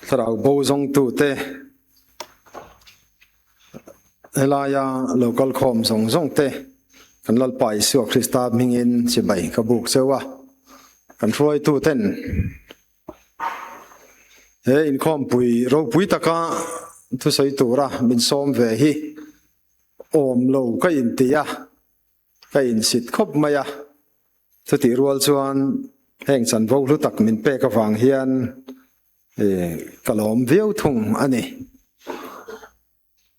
Thlarau bo zawngtute helaia lo kal khawm zawng zawng te kan Lalpa Isua Krista hmingin chibai ka buk cheu a, kan hruaituten he inkhawmpui ropui taka thusawi tura min sawm ve hi awm lo ka inti a. Ka insit khawp mai a, chutih rual chuan heng chanvo hlu tak min pek avang hian ka lawm viau thung a ni.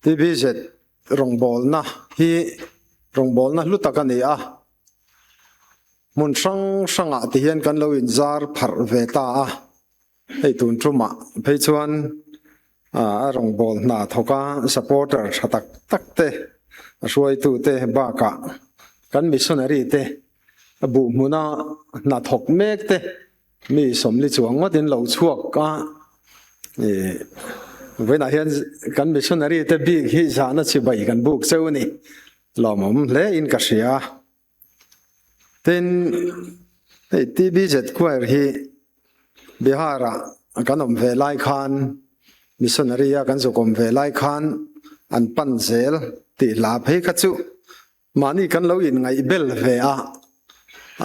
TBZ rawngbawlna hi rawngbawlna hlu tak a ni a, hmun hrang hrangah ti hian kan lo inzar pharh ve ta a. Hei tun tumah phei chuan a rawngbâwl hna thawka supporter tha tak tak te, a hruaitu te bakah kan missionary te a buh hmuna hna thawk mek te mi sawmli chuang ngawtin lo chhuak a. Vawiinah hian kan missionary te bik hi zahna chibai kan buk cheu a ni. Lawmawm hle in ka hria. Tin, hei TBZ Choir hi Bihar-ah kan awm ve lai khan, missionary-a kan zuk awm ve lai khan an pan zel tih hla phei kha chu mahni kan lo inngaihbel ve a,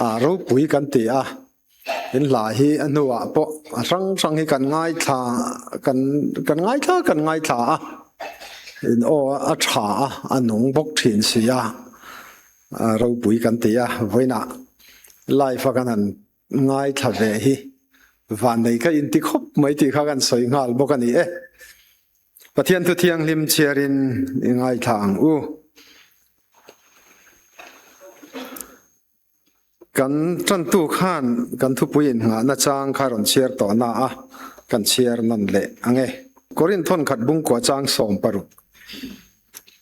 a ropui kan ti a. In hla hi a hnuah pawh a hrang hrang hi kan ngaithla kan kan ngaithla kan ngaithla a, in aw a tha a, a nung bawk thin si a, a ropui kan ti a, vawiinah live a kan han ngaithla ve hi vannei ka inti khawp mai tih kha kan sawi nghal bawk a ni e. Pathian thu thianghlim chhiarin i ngaithla ang u. Kan tantu khan kan thupui innghahna chang kha rawn chhiar tawh na a, kan chhiar nawn leh ang e. Korinth thawnkhat bungkua chang 16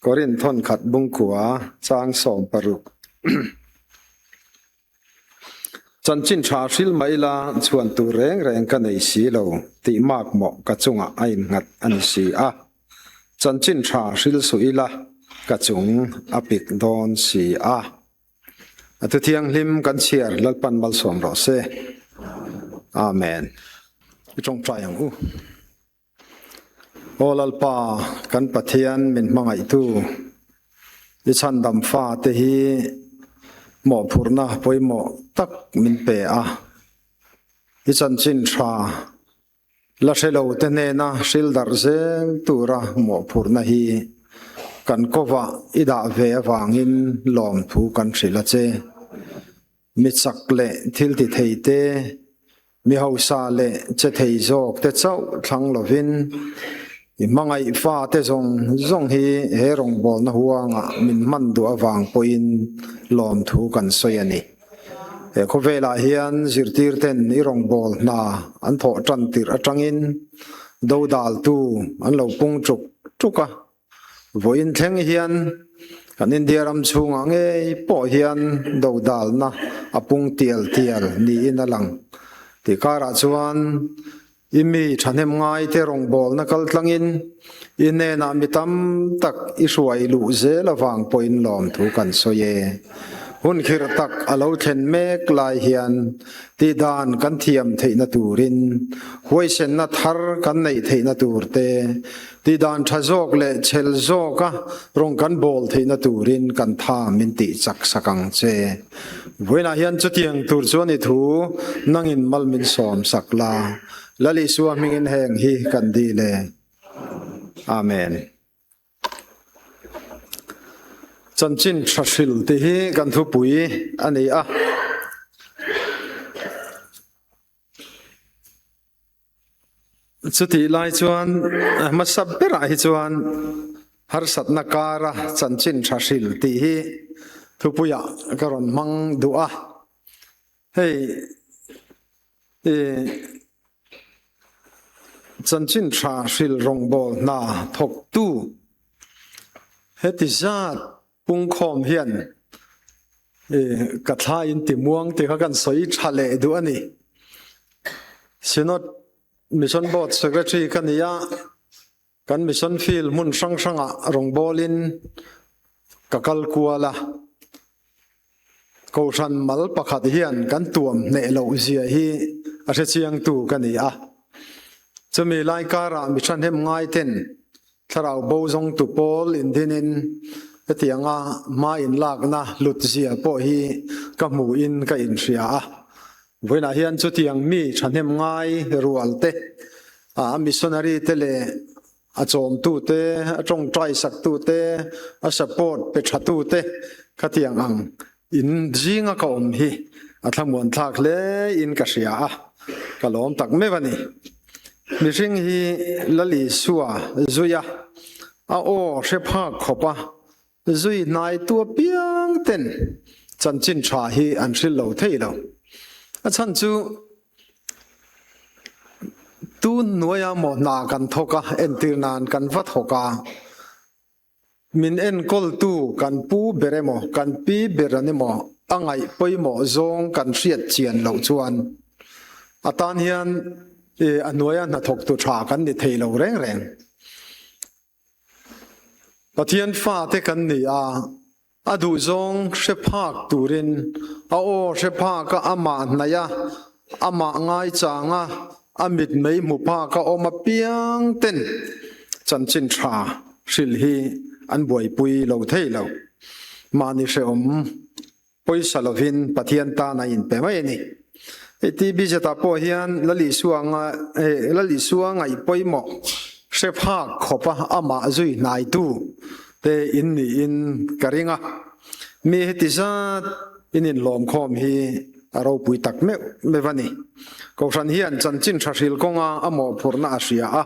Korinth thawnkhat bungkua chang 16 Chanchin tha hril mai la chhuan tur reng reng ka nei si lo tih mak mawh ka chungah a innghat a ni si a. Chanchin tha hril suh ila ka chung a pik dawn si a. A thu thianghlim kan chhiar Lalpan malsawm rawh se. Amen. I tawngtai ang u. Aw Lalpa, kan Pathian min hmangaihtu, i chhandam fate hi mawhphurhna pawimawh tak min pe a. I chanchin tha La hre lo te hnena hril darh zel tura mawhphurhna hi kan kovah i dah ve avangin lawmthu kan hrilh a che. Mi chak leh thil ti thei te, mi hausa leh che thei zawk te chauh thlang lovin i hmangaih fa te zawng zawng hi he rawngbawlna huangah min hman duh avang pawhin lawmthu kan sawi a ni. He khawvelah hian zirtirten i rawngbâwl hna an thawh ṭan tirh aṭangin dodaltu an lo pung ṭuk ṭuk a. Vawiin thleng hian kan India ram chhungah ngei pawh hian dodalna a pung tial tial niin a lang. Tih karah chuan I mi thahnem ngaite rawngbawlna kal tlangin i hnenah mi tam tak i hruai luh zel avang pawhin lawmthu kan sawi e. Hun khirh tak a lo thlen mek lai hian tihdan kan thiam theihna turin huaisenna thar kan neih theihna tur te, tihdan tha zawk leh chhel zawka rawng kan bawl theihna turin kan tha min tih chak sak ang che. Vawiinah hian chutiang tur chuan i thu nangin mal min sawm sak la, Lal Isua hmingin heng hi kan dil e. Amen. Chanchin tha hril tih hi kan thupui a ni a. Chutih lai chuan hmasa berah hi chuan harsatna kara chanchin tha hril tih hi thupuiah ka rawn hmang duh a. Hei i chanchin tha hril rawngbâwl hna thawktu heti zat pungkhawm hian i ka thla in ti muang tih kha kan sawi tha leh duh a ni. Synod Mission Board Secretary ka ni a, kan mission field hmun hrang hrangah rawngbawlin ka kal kual a. Kohhran mal pakhat hian kan tuam hneh loh zia hi a hrechiangtu ka ni a. Chumi lai karah mi thahnem ngai ten thlarau bo zawngtu pawl indinin hetianga hma inlakna hlut zia pawh hi ka hmuhin ka inhria a. Vawiinah hian chutiang mi thahnem ngai rual te, a missionary te leh a chawmtu te, a tawngtai saktu te, a support pe thatu te khatiang ang in zinga ka awm hi a thlamuan thlak hle in ka hria a, ka lawm tak meuh a ni. Mihring hi Lal Isua zui a, a aw hre phak khawp a, zui hnai tu apiang ten chanchin tha hi an hrilh lo thei lo. A chhan chu tun hnuaia maw hna kan thawk a, entir nan kan va thawk a, Min enkawltu kan pu ber emaw, kan pi ber an emaw a ngaih pawimawh zawng kan hriat chian loh chuan a tan hian a hnuaia hnathawktu tha kan ni thei lo reng reng. Pathian fate kan ni a, a duhzawng hre phak turin a aw hre phaka amah hnaih a, amah ngaichanga a mitmei hmu phaka awm apiang ten chanchin tha hrilh hi an buaipui lo thei lo. Mahni hrehawm pawisa lovin Pathian tan a inpe mai a ni. Hei TBZ-ah pawh hian Lal Isua ngaih pawimawh hre phak khawpa amah zui hnaitu te in niin ka ring a. Mi heti zat in inhlawmkhawm hi a ropui tak meuh meuh a ni. Kohhran hian chanchin tha hril kawnga a mawhphurhna a hria a,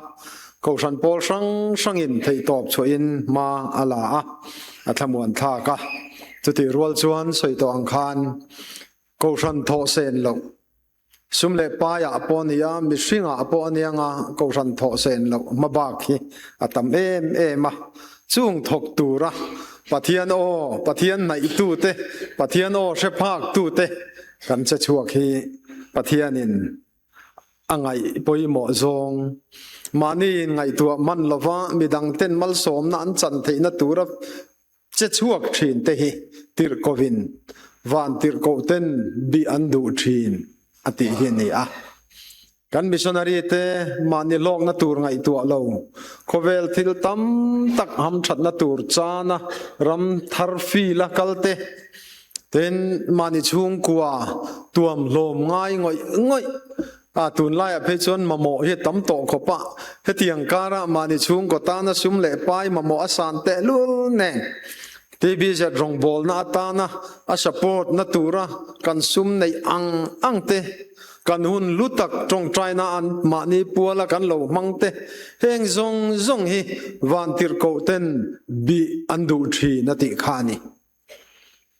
Kohhran pawl hrang hrangin theihtawp chhuahin hma a la a, a thlamuan thlak a. Chutih rual chuan sawi tawh ang khan Kohhran thawh sen loh Sum leh paiah pawh a ni a, mihringah pawh a ni anga Kohhran thawh sen loh hma bak hi a tam em em a. Chung thawk tura Pathian aw, Pathian hnaih-tute, Pathian aw hre phak-tute kan che chhuak hi Pathianin a ngaih pawimawh zawng. Mahni inngaihtuah hman lova midangten malsawmna an chan theihna tura Che chhuak thin te hi tirhkohin van tirhkoh ten bih an duh thin a tih hi a ni a. Kan missionary te mahni hlawkna tur ngaihtuah lo, khawvel thil tam tak hamthatna tur chana ram thar fila kal te, tin mahni chhungkua tuam hlawm ngai ngawih ngawih A, tunlaiah phei chuan mamawh hi a tam tawh khawp a, hetiang karah mahni chhungkaw tana sum leh pai mamawh a san tehlul nen TBZ rawngbawlna atana a support na tura kan sum neih ang ang te, kan hun hlu tak tawngtaina an mahni puala kan lo hmang te, heng zawng zawng hi vantirhkoh ten bih an duh thin a tih kha a ni.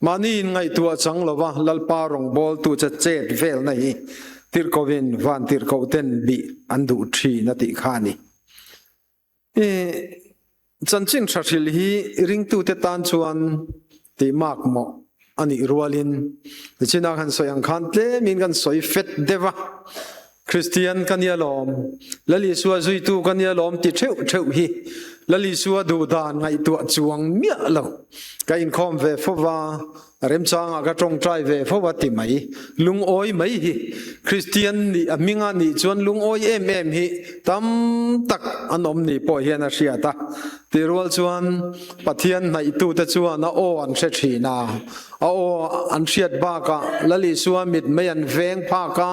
Mahni in ngaihtuah chang lova Lalpa rawngbawltu che chet velna hi tirhkohin van tirhkoh ten bih an duh thin a tih kha a ni. I chanchin tha hrilh hi ringtute tan chuan tih mak mawh a nih rualin nichina kan sawi ang khan tlemin kan sawi fet deuh a, Kristian ka nia lawm, Lal Isua zuitu ka nia lawm ti theuh theuh hi Lal Isua duhdan ngaihtuah chuang miah lo. Ka inkhawm ve fo va, remchangah ka tawngtai ve fo va ti mai. Lungawi mai hi Kristian nih a hminga nih chuan lungawi em em hi tam tak an awm ni pawh hian a hriat a. Ti rual chuan Pathian hnaihtute chuan a aw an hre thin a. A aw an hriat bakah Lal Isua mit mei an veng phak a,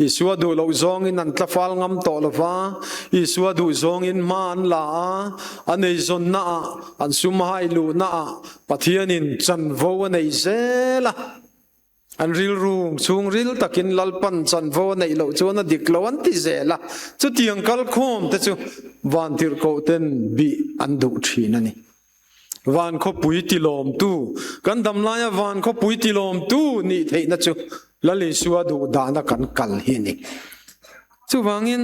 Isua duh loh zawngin an tlafal ngam tawh lo va, Isua duh zawngin hma an la a, a neizawnnaah, an sum hai luhnaah Pathianin chanvo a nei zel a. An rilru chhungril takin Lalpan chanvo a neih loh chuan a dik lo an ti zel a, chutiang kalkhawm te chu vantirhkoh ten bih an duh thin a ni. Van khawpui tilawmtu, kan damlaia van khawpui tilawmtu nih theihna chu Lal Isua duh dana kan kal hi a ni. Chuvangin,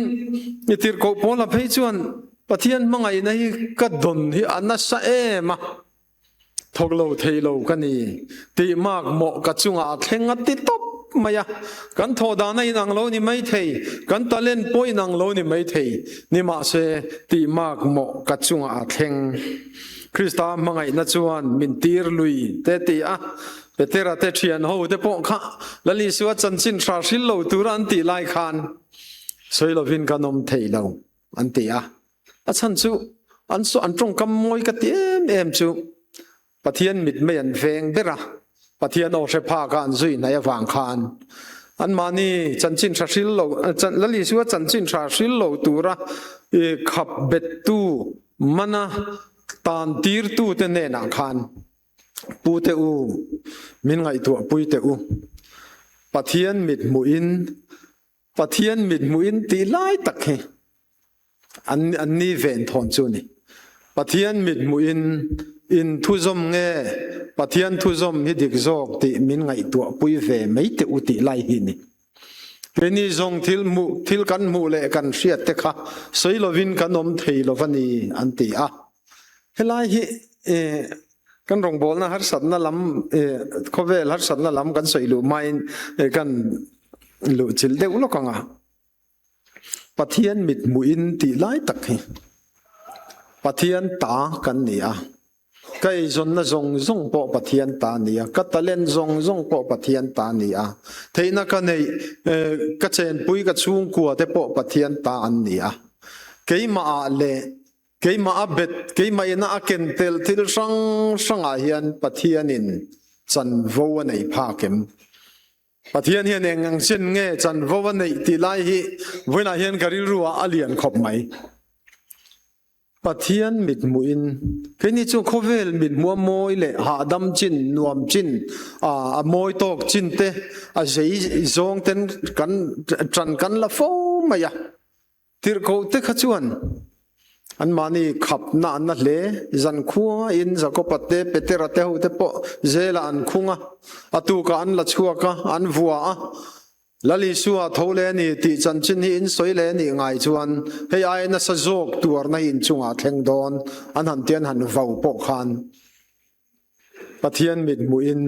i tirhkoh Paula phei chuan Pathian hmangaihna hi ka dawn hi a nasa em a, thawk lo thei lo ka ni tih mak mawh ka chungah a thleng a ti tawp mai a. Kan thawh dana inang lo ni mai thei, kan talent pawh inang lo ni mai thei, nimahse tih mak mawh ka chungah a thleng. Krista hmangaihna chuan min tir lui te ti a, Petera te thian ho te pawh kha Lal Isua chanchin hra hril lo tura an tih lai khan sawi lovin kan awm thei lo. an ti a. A chhan chu an an tawngkam mawi ka ti em em chu Pathian mitmei an veng ber a, Pathian aw hre phak a an zui hnaih avang khan anmahni chanchin tha hril lo Lal Isua chanchin tha hril lo tura khap bettu mana tan tirtute hnenah khan Pu te u, min ngaihtuah pui teh u. Pathian mit hmuhin, Pathian mit hmuhin tih lai tak hi an an ni ven thawn chu ni. Pathian mit hmuhin in thuzawm nge Pathian thuzawm hi dik zawk tih min ngaihtuah pui ve mai teh u tih lai hi ni. Keini zawng thil hmuh thil kan hmuh leh kan hriat te kha sawi lovin kan awm thei lo va ni an ti a. Helai hi kan rawngbawlna harsatna lam khawvel harsatna lam kan sawi luh hmain kan luh chilh deuh lawk ang a. Pathian mit hmuhin tih lai tak hi Pathian ta kan ni a. Ka eizawnna zawng zawng pawh Pathian ta a ni a, ka talent zawng zawng pawh Pathian ta a ni a, theihna ka neih ka chenpui ka chhungkua te pawh Pathian ta an ni a. Keimahah leh Keimah a bet, keimah ina a ken tel thil hrang hrangah hian Pathianin chanvo a neih phak em? Pathian hian eng ang chin nge chanvo a neih tih lai hi vawiinah hian ka rilru ah a lian khawp mai. Pathian mithmuhin, keini chu khawvel mithmuh a mawi leh hahdam chin, nuam chin, a mawi tawk chin te, a zei zawng ten kan ṭan kan la fo mai a. Tirhkoh te kha chuan anmahni khapna an la hle, zankhuain Jakoba te, Petera te ho te pawh zelah an khung a, a tukah an la chhuak a, an vua a. Lal Isua tho leh a ni tih chanchin hi in sawi leh a nih ngai chuan hei aia nasa zawk tuarna hi inchungah a thleng dawn an han ti an han vau pawh khan Pathian mit hmuhin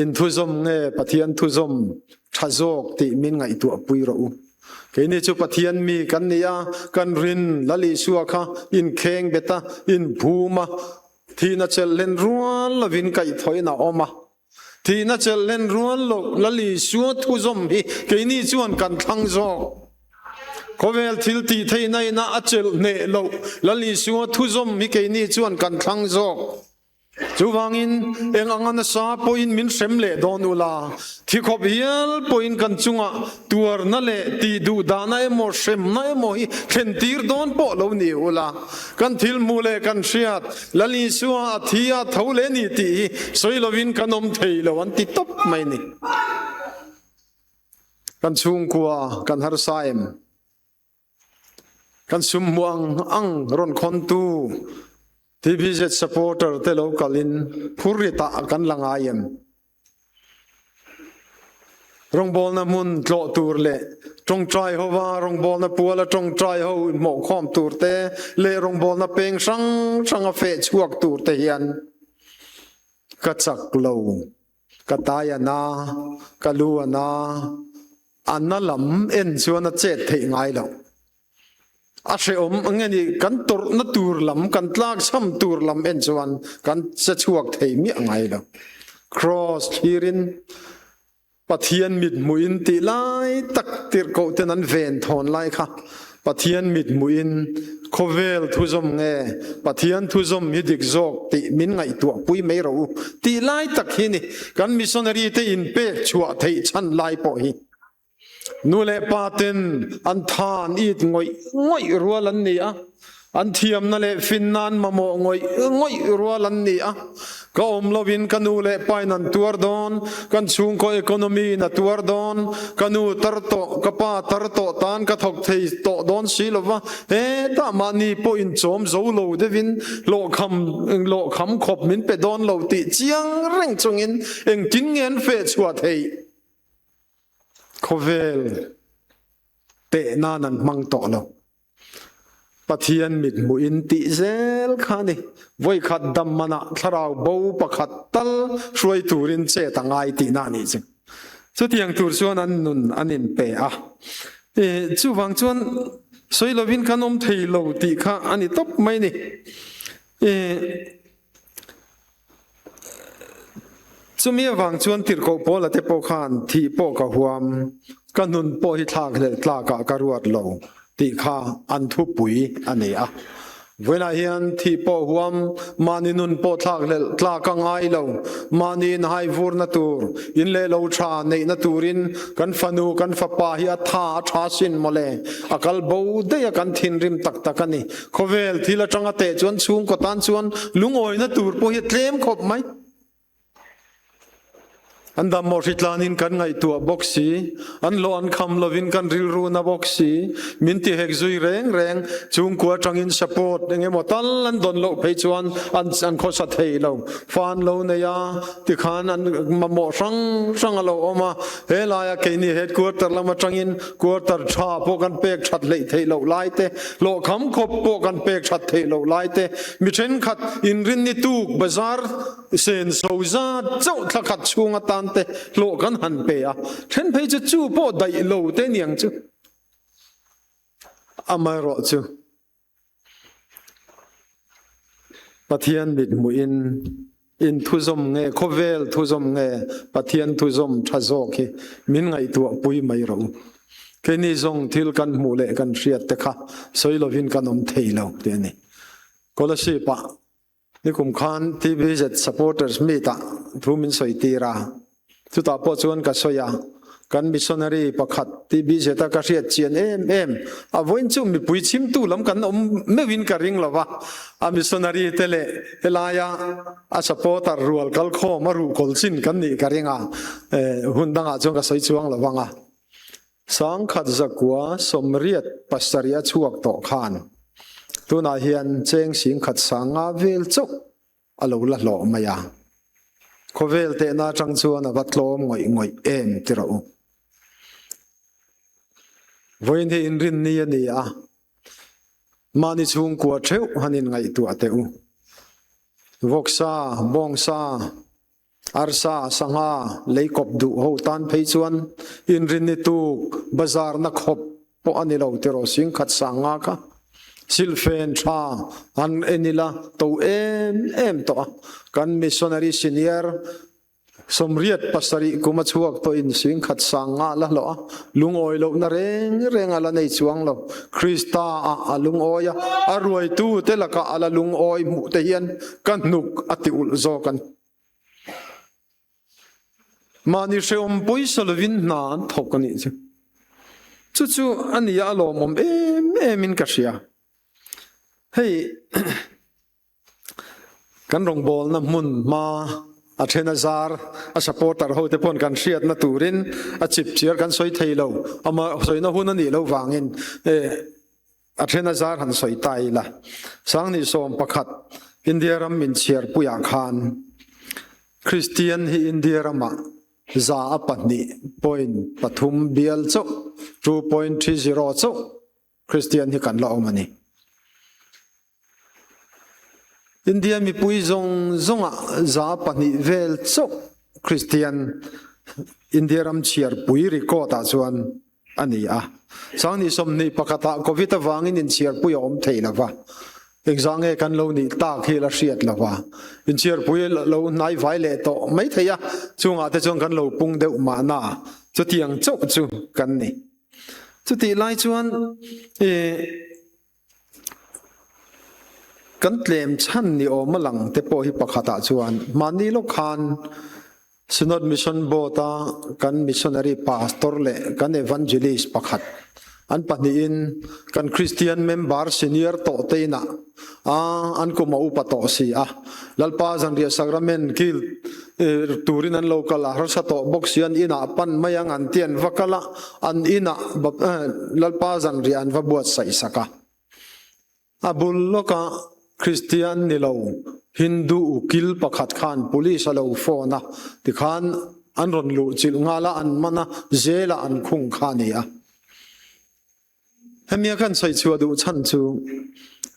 in thuzawm nge Pathian thuzawm tha zawk tih min ngaihtuah pui rawh u. Keini chu Pathian mi kan ni a, kan rin Lal Isua kha inkheng bet a, inphum a, thihna chelh hlen rual lovin kaihthawhin a awm a. Thihna chelh hlen rual lo Lal Isua thuzawm hi keini chuan kan thlang zawk. Khawvel thil tih theihna ina a chelh hneh loh Lal Isua thuzawm hi keini chuan kan thlang zawk. Chuvangin eng anga nasa pawhin min hrem leh dawn ula, thi khawp hial pawhin kan chungah tuarna leh tih duh dahna emaw hremna emaw hi thlen tir dawn pawh lo ni ula, kan thil hmuh leh kan hriat Lal Isua a thi a tho leh ni tih hi sawi lovin kan awm thei lo an ti tawp mai ni. Kan chhungkua kan harsa em? Kan sum hmuh ang ang rawn khawntu TBZ supporter te lo kalin phurrit ah kan la ngai em? Rawngbawlna hmun tlawh tur leh tawngtai hova rawngbawlna puala tawngtai ho inhmawhkhawm tur te leh rawngbawlna peng hrang hranga feh chhuak tur te hian ka chak lo. Ka tai a na, ka lu a na, a na lam en chuan a chet theih ngai loh. A hrehawm nge ni kan tawrhna tur lam, kan tlakchham tur lam en chuan kan che chhuak thei miah ngai lo. Kraws thlirin Pathian mithmuhin tih lai tak tirhkoh ten an ven thawn lai kha Pathian mithmuhin khawvel thuzawm nge Pathian thuzawm hi dik zawk tih min ngaihtuah pui mai rawh u tih lai tak hi ni kan missionary te inpek chhuah theih chhan lai pawh hi. Nu leh pa ten an than it ngawih ngawih rual an ni a. An thiamna leh finna an mamawh ngawih ngawih rual an ni a, ka awm lovin ka nu leh pain an tuar dawn, kan chhungkaw economy in a tuar dawn, ka nu tar tawh, ka pa tar tawh tan ka thawk thei tawh dawn si lova, hetah mahni pawh inchawm zo lo deuhin hlawhkham hlawhkham khawp min pe dawn lo tih chiang reng chungin engtin nge an feh chhuah theih? Khawvel teh nan an hmang tawh lo. Pathian mithmuh in tih zel kha a ni. Vawikhat dam manah thlarau bo pakhat tal hruai turin chet a ngai tihna a nih chu. Chutiang tur chuan an nun an inpe a. Chuvang chuan sawi lovin kan awm thei lo tih kha a ni tawp mai ni. Chumi avang chuan tirhkoh Paula te pawh khan thih pawh ka huam, ka nun pawh hi thlak hlelh tlakah ka ruat lo. Tih kha an thupui a ni a. Vawiinah hian thih pawh huam, mahni nun pawh thlak hlelh tlak a ngai lo. Mahni inhai vurna tur, in leh lo tha neihna turin kan fanu, kan fapa hi a tha a tha sin mawle. A kal bo daih a kan thinrim tak tak a ni. Khawvel thil atanga teh chuan chhungkaw tan chuan lungawina tur pawh hi a tlem khawp mai. An dam maw hritlanin kan ngaihtuah bawk si, an hlawh an kham lovin kan rilru na bawk si, min ti hek zui reng reng, chhungkua atangin support eng emaw tal an dawn loh phei chuan an an khawsa thei lo. Fa an lo nei a, tikhan an mamawh hrang hrang a lo awm a, he laia keini headquarter lam atangin quarter tha pawh kan pek that hleih theih loh lai te, hlawh kham khawp pawh kan pek that theih loh lai te, mi thenkhat inrinni tuk bazar, Senso zat chauh thla khat chhung atan te hlawh kan han pe a, then phei chu chu pawh daih lo te niang chu. Amaherawh chu Pathian mithmuhin in thuzawm nge khawvel thuzawm nge Pathian thuzawm tha zawk hi min ngaihtuah pui mai rawh u. Keini zawng thil kan hmuh leh kan hriat te kha sawi lovin kan awm thei lo tih a ni. Kolasib ah Nikum khan TBZ supporters meet ah thu min sawi tir a, chutah pawh chuan ka sawi a, kan missionary pakhat TBZ a ka hriat chian em em, a vawiin chu mipui chhimtu lam kan awm meuhin ka ring lo va, a missionary te leh helaia a supporter rual kal khawm a ruhkawl chin kan nih ka ring a, hun dangah chuan ka sawi chuang lo vang a. Sangkhat zakua sawmriat pasarih a chhuak tawh khan tunah hian cheng singkhat sanga vel chauh a lo la hlawh mai a. Khawvel tehna atang chuan a va tlawm ngawih ngawih em ti rawh u. Vawiin hi inrinni a ni a, mahni chhungkua theuh han inngaihtuah teh u. Vawksa, bawngsa, Arsa, sangha, lei kawp duh ho tan phei chuan inrinni tuk bazar na khawp pawh a ni lo tiraw singkhat sanga kha silhfen tha an en ila to em em tawh a, kan missionary senior 87 kum a chhuak tawh in singkhat sanga la hlawh a, lungawi lohna reng reng a la nei chuang lo, Krista ah a lungawi a, a ruaitu te lakah a la lungawi hmuh te hian ka hnuk a ti ulh zawk a ni. Mahni hrehawm pawisa lovin hna an thawk a nih chu. Chu chu a nia a lawmawm em em in ka hria. Hei kan rawngbawlna hmun hma a then a zar a supporter ho te pawn kan hriatna turin a chip chiar kan sawi thei lo. Ama sawina hun a nih loh vangin A then a zar han sawi ta ila, Sangni 11 India ram inchhiar puiah khan Kristian hi India ramah za a 2.3 bial chauh, 2.30 chauh Kristian hi kan la awm a ni. India mipui zawng zawngah za a 2 vel chauh Kristian India ram chhiarpui record ah chuan a ni a. Sangni 21 ah Covid avangin inchhiarpui a awm thei lo va, engzah nge kan lo nih tak hi la hriat lo va, inchhiarpui lo hnai vai leh tawh mai thei a, chungah te chuan kan lo pung deuh mahna, chutiang chauh chu kan ni. Chutih lai chuan ih kan tlem chhan ni awm a lang te pawh hi pakhatah chuan mahni lawk khan Synod Mission Board a kan missionary pastor leh kan evangelist pakhat an pahnihin kan Christian member senior tawh te inah a an kum a upa tawh si a Lalpa zanriah sacrament kil turin an lo kal a harsa tawh bawk si an inah pan mai ang an ti an va kal a an inah Lalpa zanriah an va buatsaih sak a. A bul lawkah Kristian ni lo Hindu ukil pakhat khan police a lo phone a, tikhan an rawn luh chilh nghal a, an man a, jail ah an khung kha a ni a. Hemia kan sawi chhuah duh chhan chu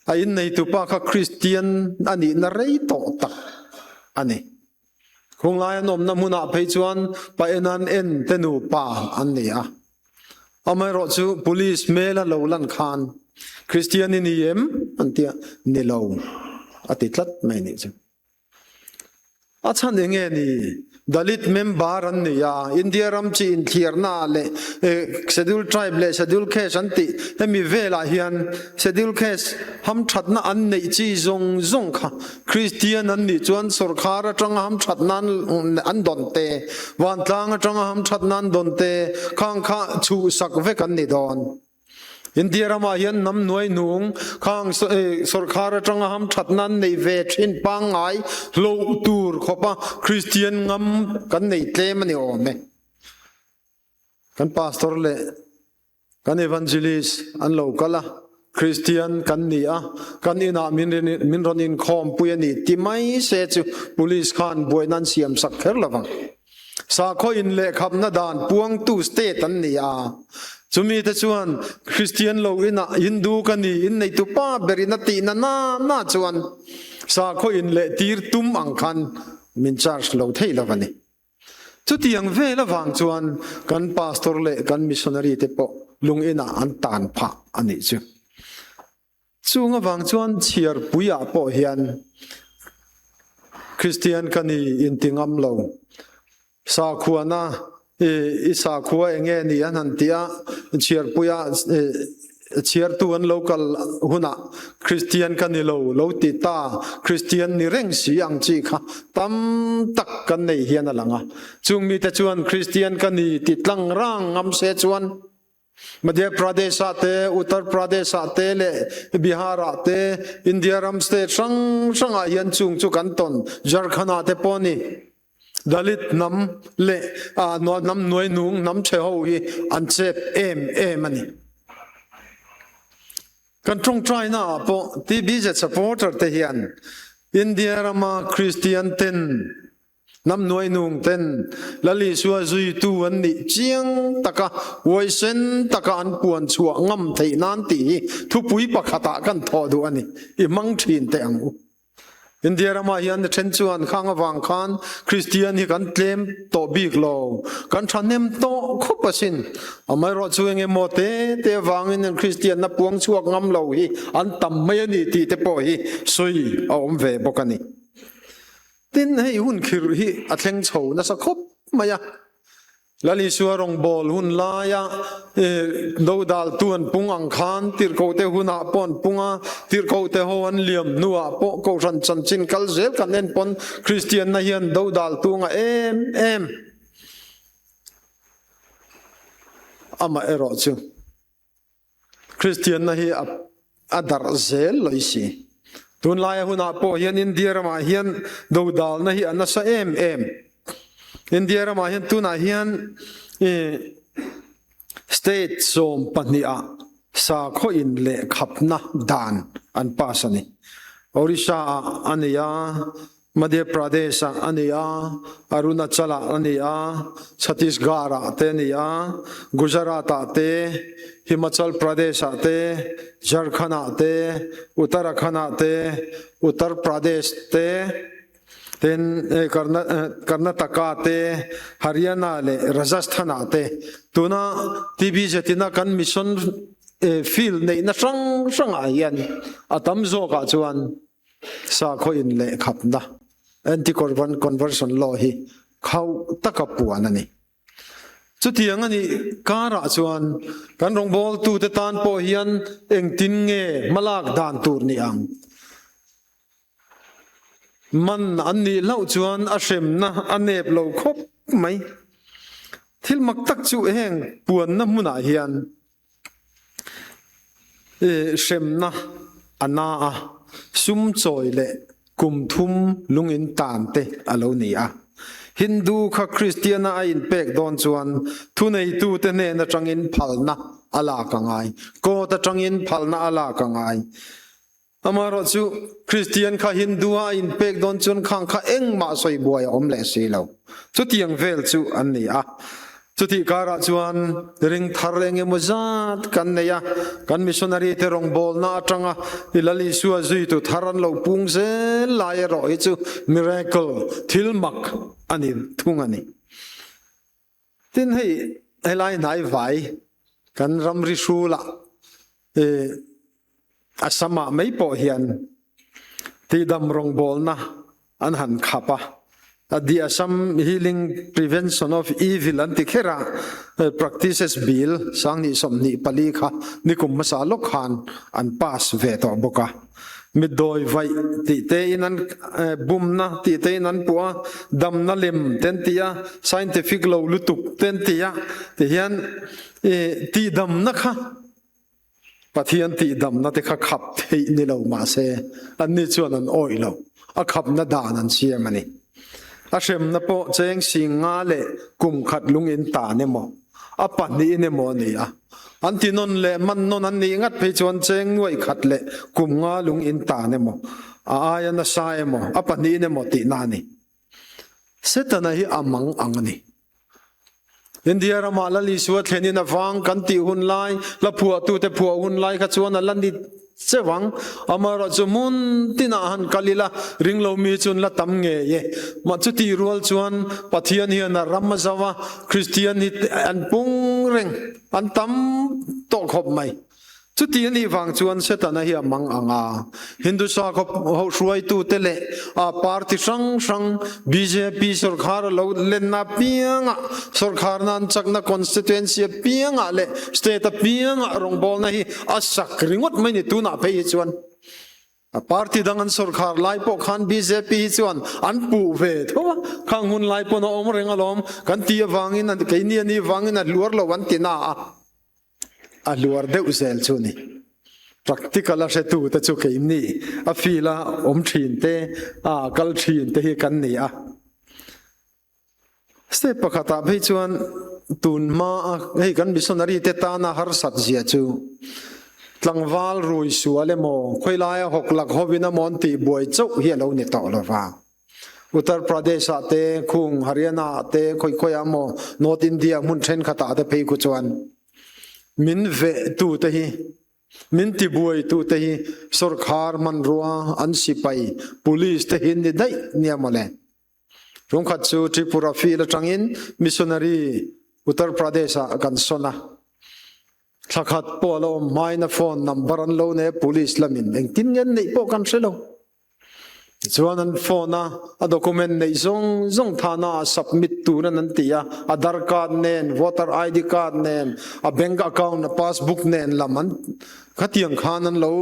a inneitupa kha Kristian a nihna rei tawh tak a ni. Khunglai an awmna hmunah phei chuan pa enan en te nupa an ni a. Amaherawh chu police hmel a lo lan khan Kristian i ni em? an ti a, ni lo a ti tlat mai nih chu. A chhan enge ni? Dalit member an ni a, India ram chi inthliarna leh Schedule Tribe leh Schedule Caste an tih hemi velah hian Schedule Caste hamthatna an neih chi zawng zawng kha Kristian an nih chuan sawrkhar atanga hamthatna an dawn te, vantlang atanga hamthatna an dawn te khang kha chhuhsak vek an ni dawn. India ramah hian hnam nuai nung khang sawrkhar atanga hamthatna an nei ve thin pangngai hloh tur khawpa Kristian ngam kan nei tlem a ni awm e. Kan pastor leh kan evangelist an lo kal a, Kristian kan ni a, kan inah min min rawn inkhawmpui a ni ti mai se chu police khan buaina an siam sak kher lo vang. Sakhaw inlehkhapna dan puangtu state an ni a, chumi te chuan Kristian lo inah Hindu ka ni inneitu pa berin a tihna na na chuan sakhaw inlehtir tum ang khan min charge lo thei lo a ni. Chutiang vel avang chuan kan pastor leh kan missionary te pawh lung inah an tan phah a nih chu. Chung avang chuan chhiarpuiah pawh hian Kristian ka ni inti ngam lo. Sakhuana i sakhua enge ni an han ti a, chhiarpuia chhiartu an lo kal hunah Kristian ka ni lo lo ti ta, Kristian ni reng si ang chi kha tam tak kan nei hian a lang a. Chung mite chuan Kristian ka ni ti tlang rang ngam se chuan Madhya Pradesh ah te, Uttar Pradesh ah te leh Bihar ah te, India ram state hrang hrang ah hian chung chu kan tawn. Jharkhand ah te pawh ni Dalit hnam leh hnam nuainung hnam chhe ho hi an chep em em a ni. Kan tawngtaina ah pawh TBZ supporter te hian India rama Kristian ten Hnam nuainung ten Lal Isua zuitu an nih chiang taka huaisen taka an puan chhuah ngam theih nan tih hi thupui pakhatah kan thawh duh a ni. I hmang thin teh ang u. India ramah hian then chuan khang avang khan Kristian hi kan tlem tawh bik lo, kan thahnem tawh khawp asin. Amaherawh chu eng emaw te te avangin an Kristianna puang chhuak ngam lo hi an tam mai a ni tih te pawh hi sawi a awm ve bawk a ni. Tin, hei hun khirh hi a thleng chho nasa khawp mai a. Lal Isua rawngbâwl hun laia dodaltu an pung ang khan tirhkohte hunah pawh an pung a, tirhkohte ho an liam hnuah pawh Kohhran chanchin kal zel kan en pawn Kristianna hian dodaltu a ngah em em. Amaherawhchu. Kristianna hi a darh zel lawih si. Tunlaia hunah pawh hian India ramah hian dodalna hi a nasa em em. India ramah hian tunah hian state 12 ah sakhaw in leh khapna dan an pass a ni. Orissa ah a ni a, Madhya Pradesh ah a ni a, Arunachal ah a ni a, Chhattisgarh ah te a ni a, Gujarat ah te, Himachal Pradesh ah te, Jharkhand ah te, Uttarakhand ah te, Uttar Pradesh te, tin Karnataka te, Haryana leh Rajasthan ah te. Tuna TB zetina kan mission field neihna hrang hrangah hian a tam zawkah chuan Sakhaw in leh khapna, Anti-Conversion Law, hi khauh taka puan a ni. Chutiang a nih karah chuan kan rawngbawltute tan pawh hian engtin nge hmalak dan tur ni ang? Man an nih hlauh chuan a hremna a nep lo khawp mai. Thil mak tak chu heng puanna hmunah hian Hremna a na a, sum chawi leh kum thum lung in tan te a lo ni a. Hindu kha Kristiana a inpek dawn chuan thuneitute hnen atangin phalna a lak a ngai, court atangin phalna a lak a ngai. Amaherawh chu Kristian kha Hindu a inpek dawn chuan khang kha engmah sawi buai a awm leh si lo. Chutiang vel chu an ni a. Chutih karah chuan ring thar eng emaw zat kan nei a, kan missionary te rawngbawlna atanga i Lal Isua zuitu thar an lo pung zel lai erawh hi chu miracle, thil mak a ni thung a ni. Tin hei helai hnai vai kan ramri hrulah Assam ah mai pawh hian tihdam rawngbawlna an han khap a. The Assam Healing Prevention of Evil an ti kher a, Practices Bill 2024 kha nikum hmasa lawk khan an pass ve tawh bawk a. Mitdawi vaih tih te in an bumna tih te in an puh a, damna lem te an ti a, scientific lo lutuk te an ti a, tihian tihdamna kha Pathian tihdamna te kha khap theih ni lo mahse anni chuan an awih lo, a khapna dan an siam a ni. A hremna pawh cheng sing nga leh kum khat lung in tan emaw, a pahnihin emaw a ni a. An ti nawn leh man nawn an nih ngat phei chuan cheng nuaih khat leh kum nga lung in tan emaw, a aia nasa emaw, a pahnihin emaw tihna a ni. Setana hi a mang ang a ni. India ramah Lal Isua thlenin a vang kan tih hun lai, hla phuahtute phuah hun lai kha chuan a la ni cheu ang. Amaherawhchu hmun tinah han kal ila ringlo mi chu an la tam ngei e. Mah chutih rual chuan Pathian hian a ram a zau a, Kristian hi an pung reng, an tam tawh khawp mai. Chuti a nih vang chuan Setana hi a mang ang a, Hindu sakhaw ho hruaitute leh a party hrang hrang bjp sawrkhar a lo lenna apiangah, sawrkharna an chakna constituency apiangah leh state apiangah rawngbawlna hi a sak ringawt mai ni tunah phei hi chuan a party dang an sawrkhar lai pawh khan bjp hi chuan an puh ve tho a, khang hun lai pawn a awm reng alawm kan tih avangin keini a nih vangin a hluar lo an ti na a. A hluar deuh zel chu ni. Practical a hretu te chu keimni a field a awm thin te, a kal thin te hi kan ni a. Step pakhatah phei chuan tun hma a hei kan missionary te tana harsat zia chu tlangval rui sual emaw khawilaia hawk lak hovin emaw an tih buai chauh hi a lo ni tawh lova. Uttar Pradesh ah te, khung Haryana ah te, khawi khawi ah maw North India hmun thenkhat ah te phei khu chuan min veh tu te hi, min ti buai tu te hi sorkhar hmanrua an sipai, police te hi ni daih nia mawle. Rungkhat chu Tripura field atangin missionary Uttar Pradesh ah kan sawn a. Thlakhat pawh a lo awm hmain a phone number an lo nei a, police lamin engtin nge an neih pawh kan hre lo. Tichuan an phone a, a document neih zawng zawng thana ah submit tur an an ti a, Aadhar card nen, voter ID card nen, a bank account, a passbook nen lam an khatiang khan an lo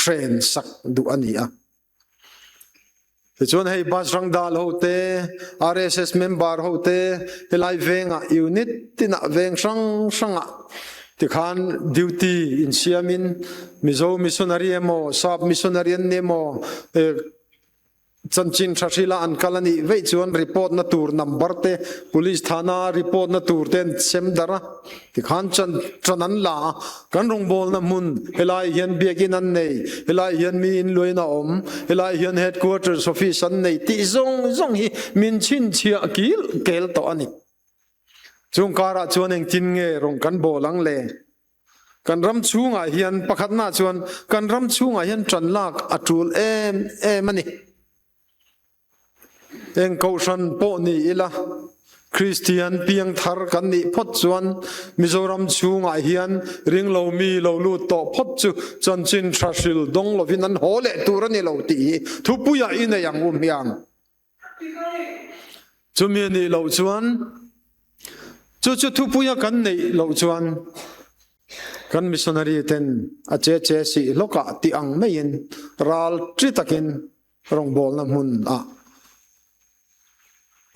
hren sak duh a ni a. Tichuan hei Bajrang Dal ho te, RSS member ho te, helai vengah unit tinah veng hrang hrangah Tikhan duty insiamin Mizo missionary emaw Sap missionary an ni emaw chanchin tha hrila an kal a nih veih chuan report na tur number te police thana report na tur te an sem darh a. Tikhan chan chan an la a, kan rawngbawlna hmun helai hian biakin an nei, helai hian mi inluain a awm, helai hian headquarters office an nei tih zawng zawng hi min chhinchhiah kil kel tawh a ni. Chung karah chuan engtin nge rawn kan bawl ang le? Kan ram chhungah hian pakhatna chuan kan ram chhungah hian ṭan lak a ṭul em em a ni. Eng kohhran pawh ni ila, Kristian piangthar kan nih phawt chuan Mizoram chhungah hian ringlo mi lo lut tawh phawt chu chanchin ṭha hril dawng lovin an haw leh tur a ni lo tih hi thupuiah i nei ang u hmiang. Chumi a nih loh chuan, chu chu thupuia kan neih loh chuan kan missionary ten a che che sih hlawkah tih ang maiin ral ṭi takin rawngbawlna hmun ah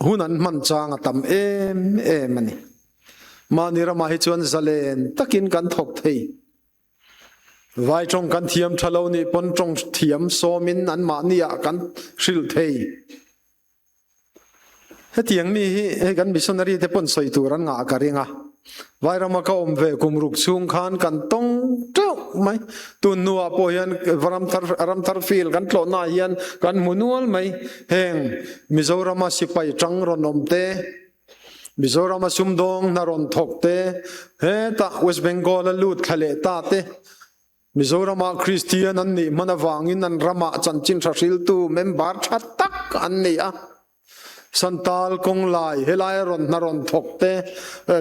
hun an hman chang a tam em em a ni. Mahni ramah hi chuan zalen takin kan thawk thei. Vai tawng kan thiam tha lo nih pawn tawng thiam sawmin anmahni ah kan hrilh thei. Hetiang mi hi hei kan missionary te pawn sawi tur an ngah ka ring a. Vairama ka awm ve kum ruk chhung khan kan tawng teuh mai. Tun hnuah pawh hian Ramthar Ramthar field kan tlawhna ah hian kan hmu nual mai. Heng Mizorama sipai tang rawn awm te, Mizorama sumdawng hna rawn thawk te, hetah West Bengal a lut thla leh ta te, Mizorama Kristian an nih hman avangin an ramah chanchin tha hriltu member tha tak an ni a. Santal kawnglai helaia rawn hna rawn thawk te,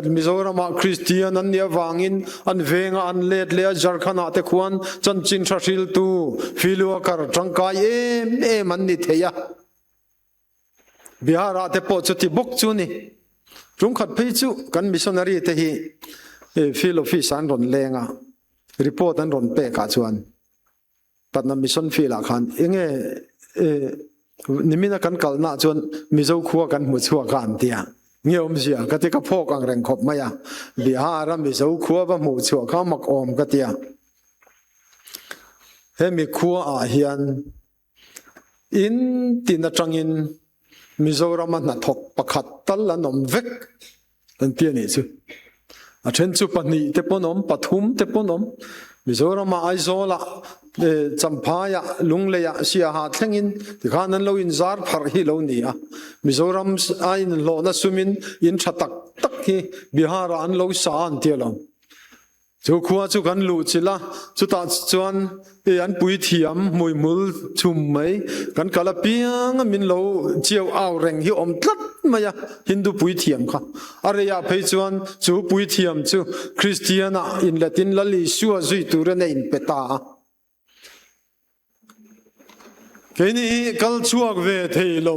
Mizorama Kristian an nih avangin an vengah an let leh a, Jharkhand-ah te khuan chanchin tha hriltu field worker tangkai em em an ni thei a. Bihar ah te pawh chuti bawk chu ni. Tungkhat phei chu kan missionary te hi field office ah an rawn leng a, report an rawn pek ah chuan Patna mission field ah khan enge nimina kan kalna ah chuan Mizo khua kan hmu chhuak a an ti a, nge awmzia ka ti ka phawk ang reng khawp mai a, Bihar a Mizo khua va hmuh chhuah kha mak awm ka ti a. Hemi khua ah hian In tin atangin Mizorama hnathawk pakhat tal an awm vek an ti a nih chu. A then chu pahnih te pawn awm, pathum te pawn awm. Mizorama Aizawlah, Champhaiah, Lungleiah, Siaha thlengin tikhan an lo inzar pharh hi lo ni a. Mizoram a inhlawhna sumin in tha tak tak hi Bihar-ah an lo sa an ti alawm. Chu khua chu kan luh chilh a, chutah chuan i an puithiam hmuihmul chhum mai kan kal apiang a min lo chiau au reng hi awm tlat mai a, Hindu puithiam kha. A reiah phei chuan chu puithiam chu Kristian ah inletin Lal Isua zui turin a inpe ta a. Keini hi kal chhuak ve thei lo,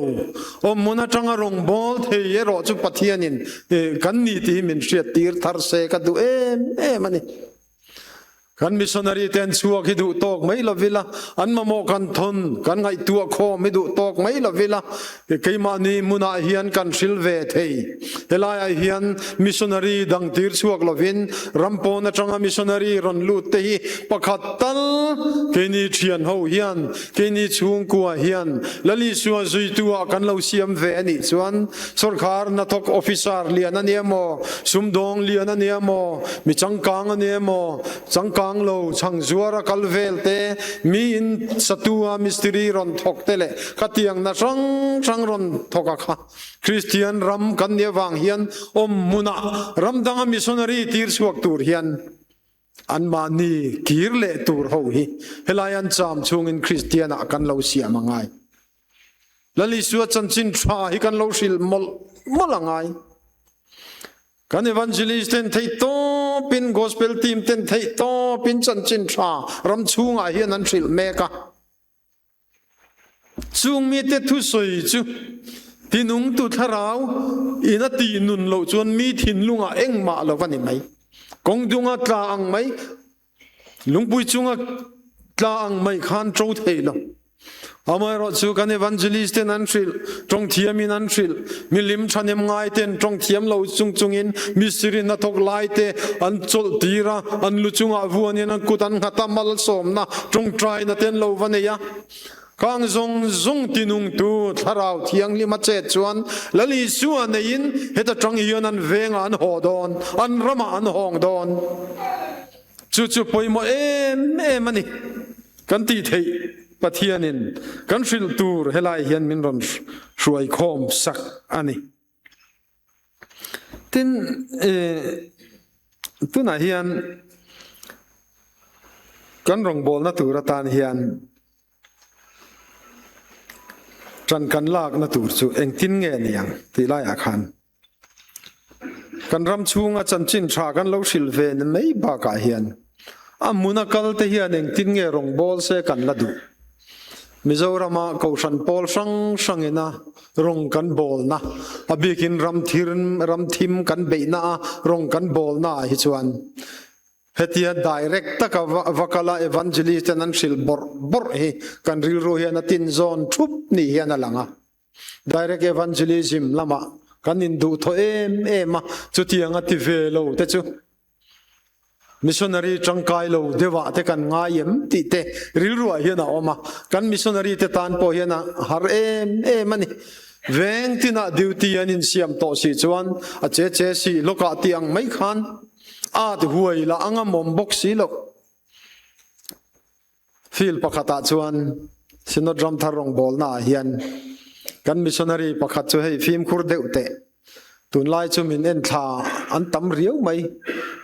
awmhmun atanga rawngbâwl thei erawh chu Pathianin kan ni tih hi min hriattir thar se ka duh em em a ni. Kan missionary te an chhuak hi duh tawk mai lo vila, an mamawh kan thawn, kan ngaihtuah khawm hi duh tawk mai lo vila, keimahni hmunah hian kan hril ve thei. Helaiah hian missionary dang tir chhuak lovin ram pawn atanga missionary rawn lut te hi pakhat tal keini thian ho hian keini chhungkua hian Lal Isua zuitu ah kan lo siam ve a nih chuan sawrkhar hnathawk officer lian a nia maw, sumdawng lian a nia maw, mi changkang a nia maw, changkang lo chhang zuar a kal vel te, mi in satu a mistiri rawn thawk te leh khatiang hna hrang hrang rawn thawk a kha. Kristian ram kan nih avang hian awm hmunah ram danga missionary tir chhuak tur hian anmahni kir leh tur ho hi helai an cham chhungin Kristian ah kan lo siam a ngai. Lal Isua chanchin tha hi kan lo hrilh mawlh mawlh a ngai. Kan evangelist ten theih tawpin gospel team ten theih tawpin chanchin tha ram chhungah hian an hrilh mek a. Chung mite thusawi chu tinungtu thlarau in a tih nun loh chuan mi thinlungah engmah lo va ni mai. Kawng dunga tla ang mai, lungpui chunga tla ang mai khan ṭo thei lo. Amaherawh chu kan evangelist ten an hrilh, ṭawng thiamin an hrilh, milim ṭhahnem ngai ten ṭawng thiam lo chung chungin mistiri hnathawk lai te an chawlh tir a, an lu chungah vuanin an kut an nghat a, malsawmna ṭawngṭaina te an lo va nei a. Khang zawng zawng tinungtu Thlarau Thianghlim a chet chuan Lal Isua neiin heta ṭang hian an vengah an haw dawn, an ramah an hawng dawn. Chu chu pawimawh em em a ni. Kan tih theih Pathianin kan hrilh tur helai hian min rawn hruai khawm sak a ni. Tin, tunah hian kan rawngbawlna tur atan hian ṭan kan lakna tur chu engtin nge ni ang tih laiah khan kan ram chhunga chanchin ṭha kan lo hrilh ve na mai bakah hian a hmuna kal te hian engtin nge rawngbâwl se kan la duh. Mizorama Kohhran pawl hrang hrangina rawng kan bawlna, a bikin ram thir, ram thim kan beihna a rawng kan bawlna ah hi chuan hetia direct taka va kala evangelist ten an hrilh bawrh bawrh hi kan rilru hian a tinzawn thup ni hian a lang a. Direct evangelism lamah kan induhthawh em em a, chutiang a ti ve lo te chu Missionary tangkai lo deuhah te kan ngai em tih te rilruah hian a awm a, kan missionary te tan pawh hian a har em em a ni. Veng tinah duty an insiam tawh si chuan a che che si lawkah tih ang mai khan at huai lah a ngamawm bawk si loh. Field pakhatah chuan Synod Ramthar rawngbawlnaah hian kan missionary pakhat chu hei fimkhur deuh teh. Tunlai chu min en thla an tam riau mai.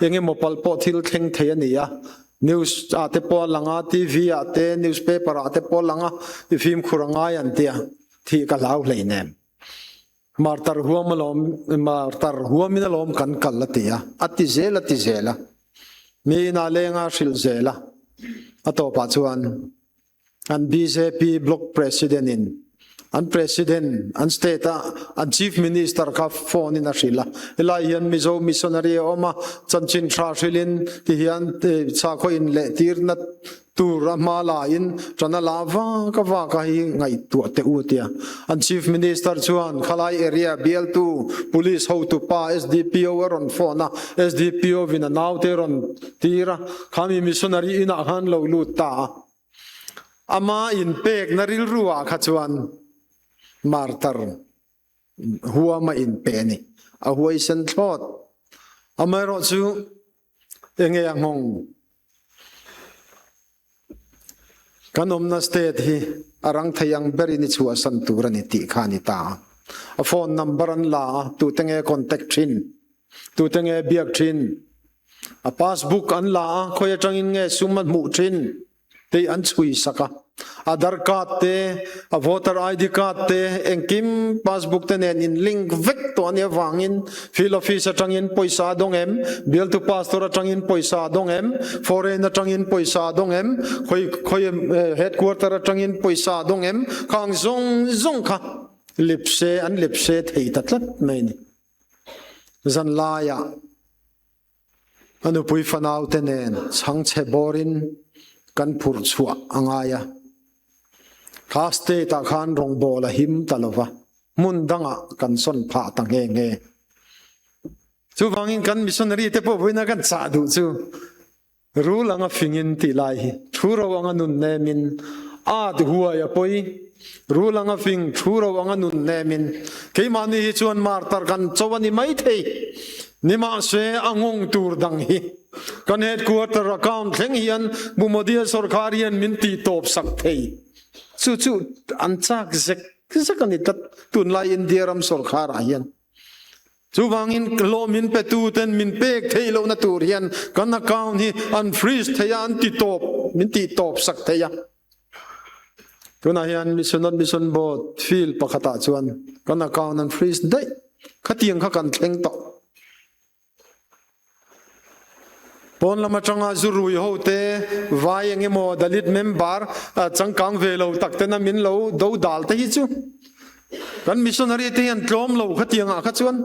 Eng emaw palh pawh thil thleng thei a ni a. News ah te pawh a lang a, TV ah te, newspaper ah te pawh a lang a, i fimkhur a ngai an tia, thih ka hlau hleinem. Martar huam alawm, martar huamin alawm kan kal a ti a, a ti zel a ti zel a. Mi inah lenga hrilh zel a, a tawpah chuan an bjp block president in. An President, an state a an Chief Minister kha phone in a hrilh a, helai hian Mizo missionary a awm a, chanchin tha hrilhin ti hian sakhaw in leh tirna tur a hma la in ṭan a la vak a vak a hi ngaihtuah teh u tia. An Chief Minister chuan khalai area bialtu Police hotupa SDPO a rawn phone a, SDPO in a naute a rawn tir a, khami missionary inah khan lo lut ta a. Ama inpekna rilru ah kha chuan martar huam a inpe a ni. A huaisen thlawt. Amaherawhchu enge a nghawng? Kan awmna state hi a rang thei ang berin i chhuahsan tur a ni tih kha a ni ta a. A phone number an la a, tute nge contact thin? Tute nge biak thin? A passbook an la a, khawi atangin nge sum a hmuh thin tih an chhui sak a. Aadhar card te, a voter ID card te, engkim passbook te nen in link vek tawh a nih avangin field office atangin pawisa a dawng em, bialtu pastor atangin pawisa a dawng em, foreign atangin pawisa a dawng em, khawi khawi headquarter atangin pawisa a dawng em, khang zawng zawng kha lipse an lipse thei ta tlat mai a ni. Zan laiah a nupui fanaute nen chhangchhe bawrin kan phurh chhuah a ngai a. Kha state ah khan rawngbawl a him ta lo va, hmun dangah kan sawn phah ta nghe nghe. Chuvangin kan missionary te pawh vawiina kan chah duh chu Rul anga fingin tih lai hi thu ro anga nun nemin at huai a pawi. Rul anga fing thu ro anga nun nemin keimahni hi chuan martar kan cho a ni mai thei. Nimahse a nghawng tur dang hi kan headquarter account thleng hian Pu Modi-a sorkar hian min tih tawp sak thei. Chu chu an chak zek zek a ni tlat tunlai India ram sorkar ah hian. Chuvangin hlawh min petu ten min pek theih lohna tur hian kan account hi an freeze thei a, an ti tawp, min tih tawp sak thei a. Tunah hian Mission Mission Board field pakhatah chuan kan account an freeze daih. Khatiang kha kan thleng tawh. Pawn lam atanga zu rui ho te, vai eng emaw Dalit member changkang ve lo tak tena min lo do dal te hi chu kan missionary te hian tlawm lo khatiang ah kha chuan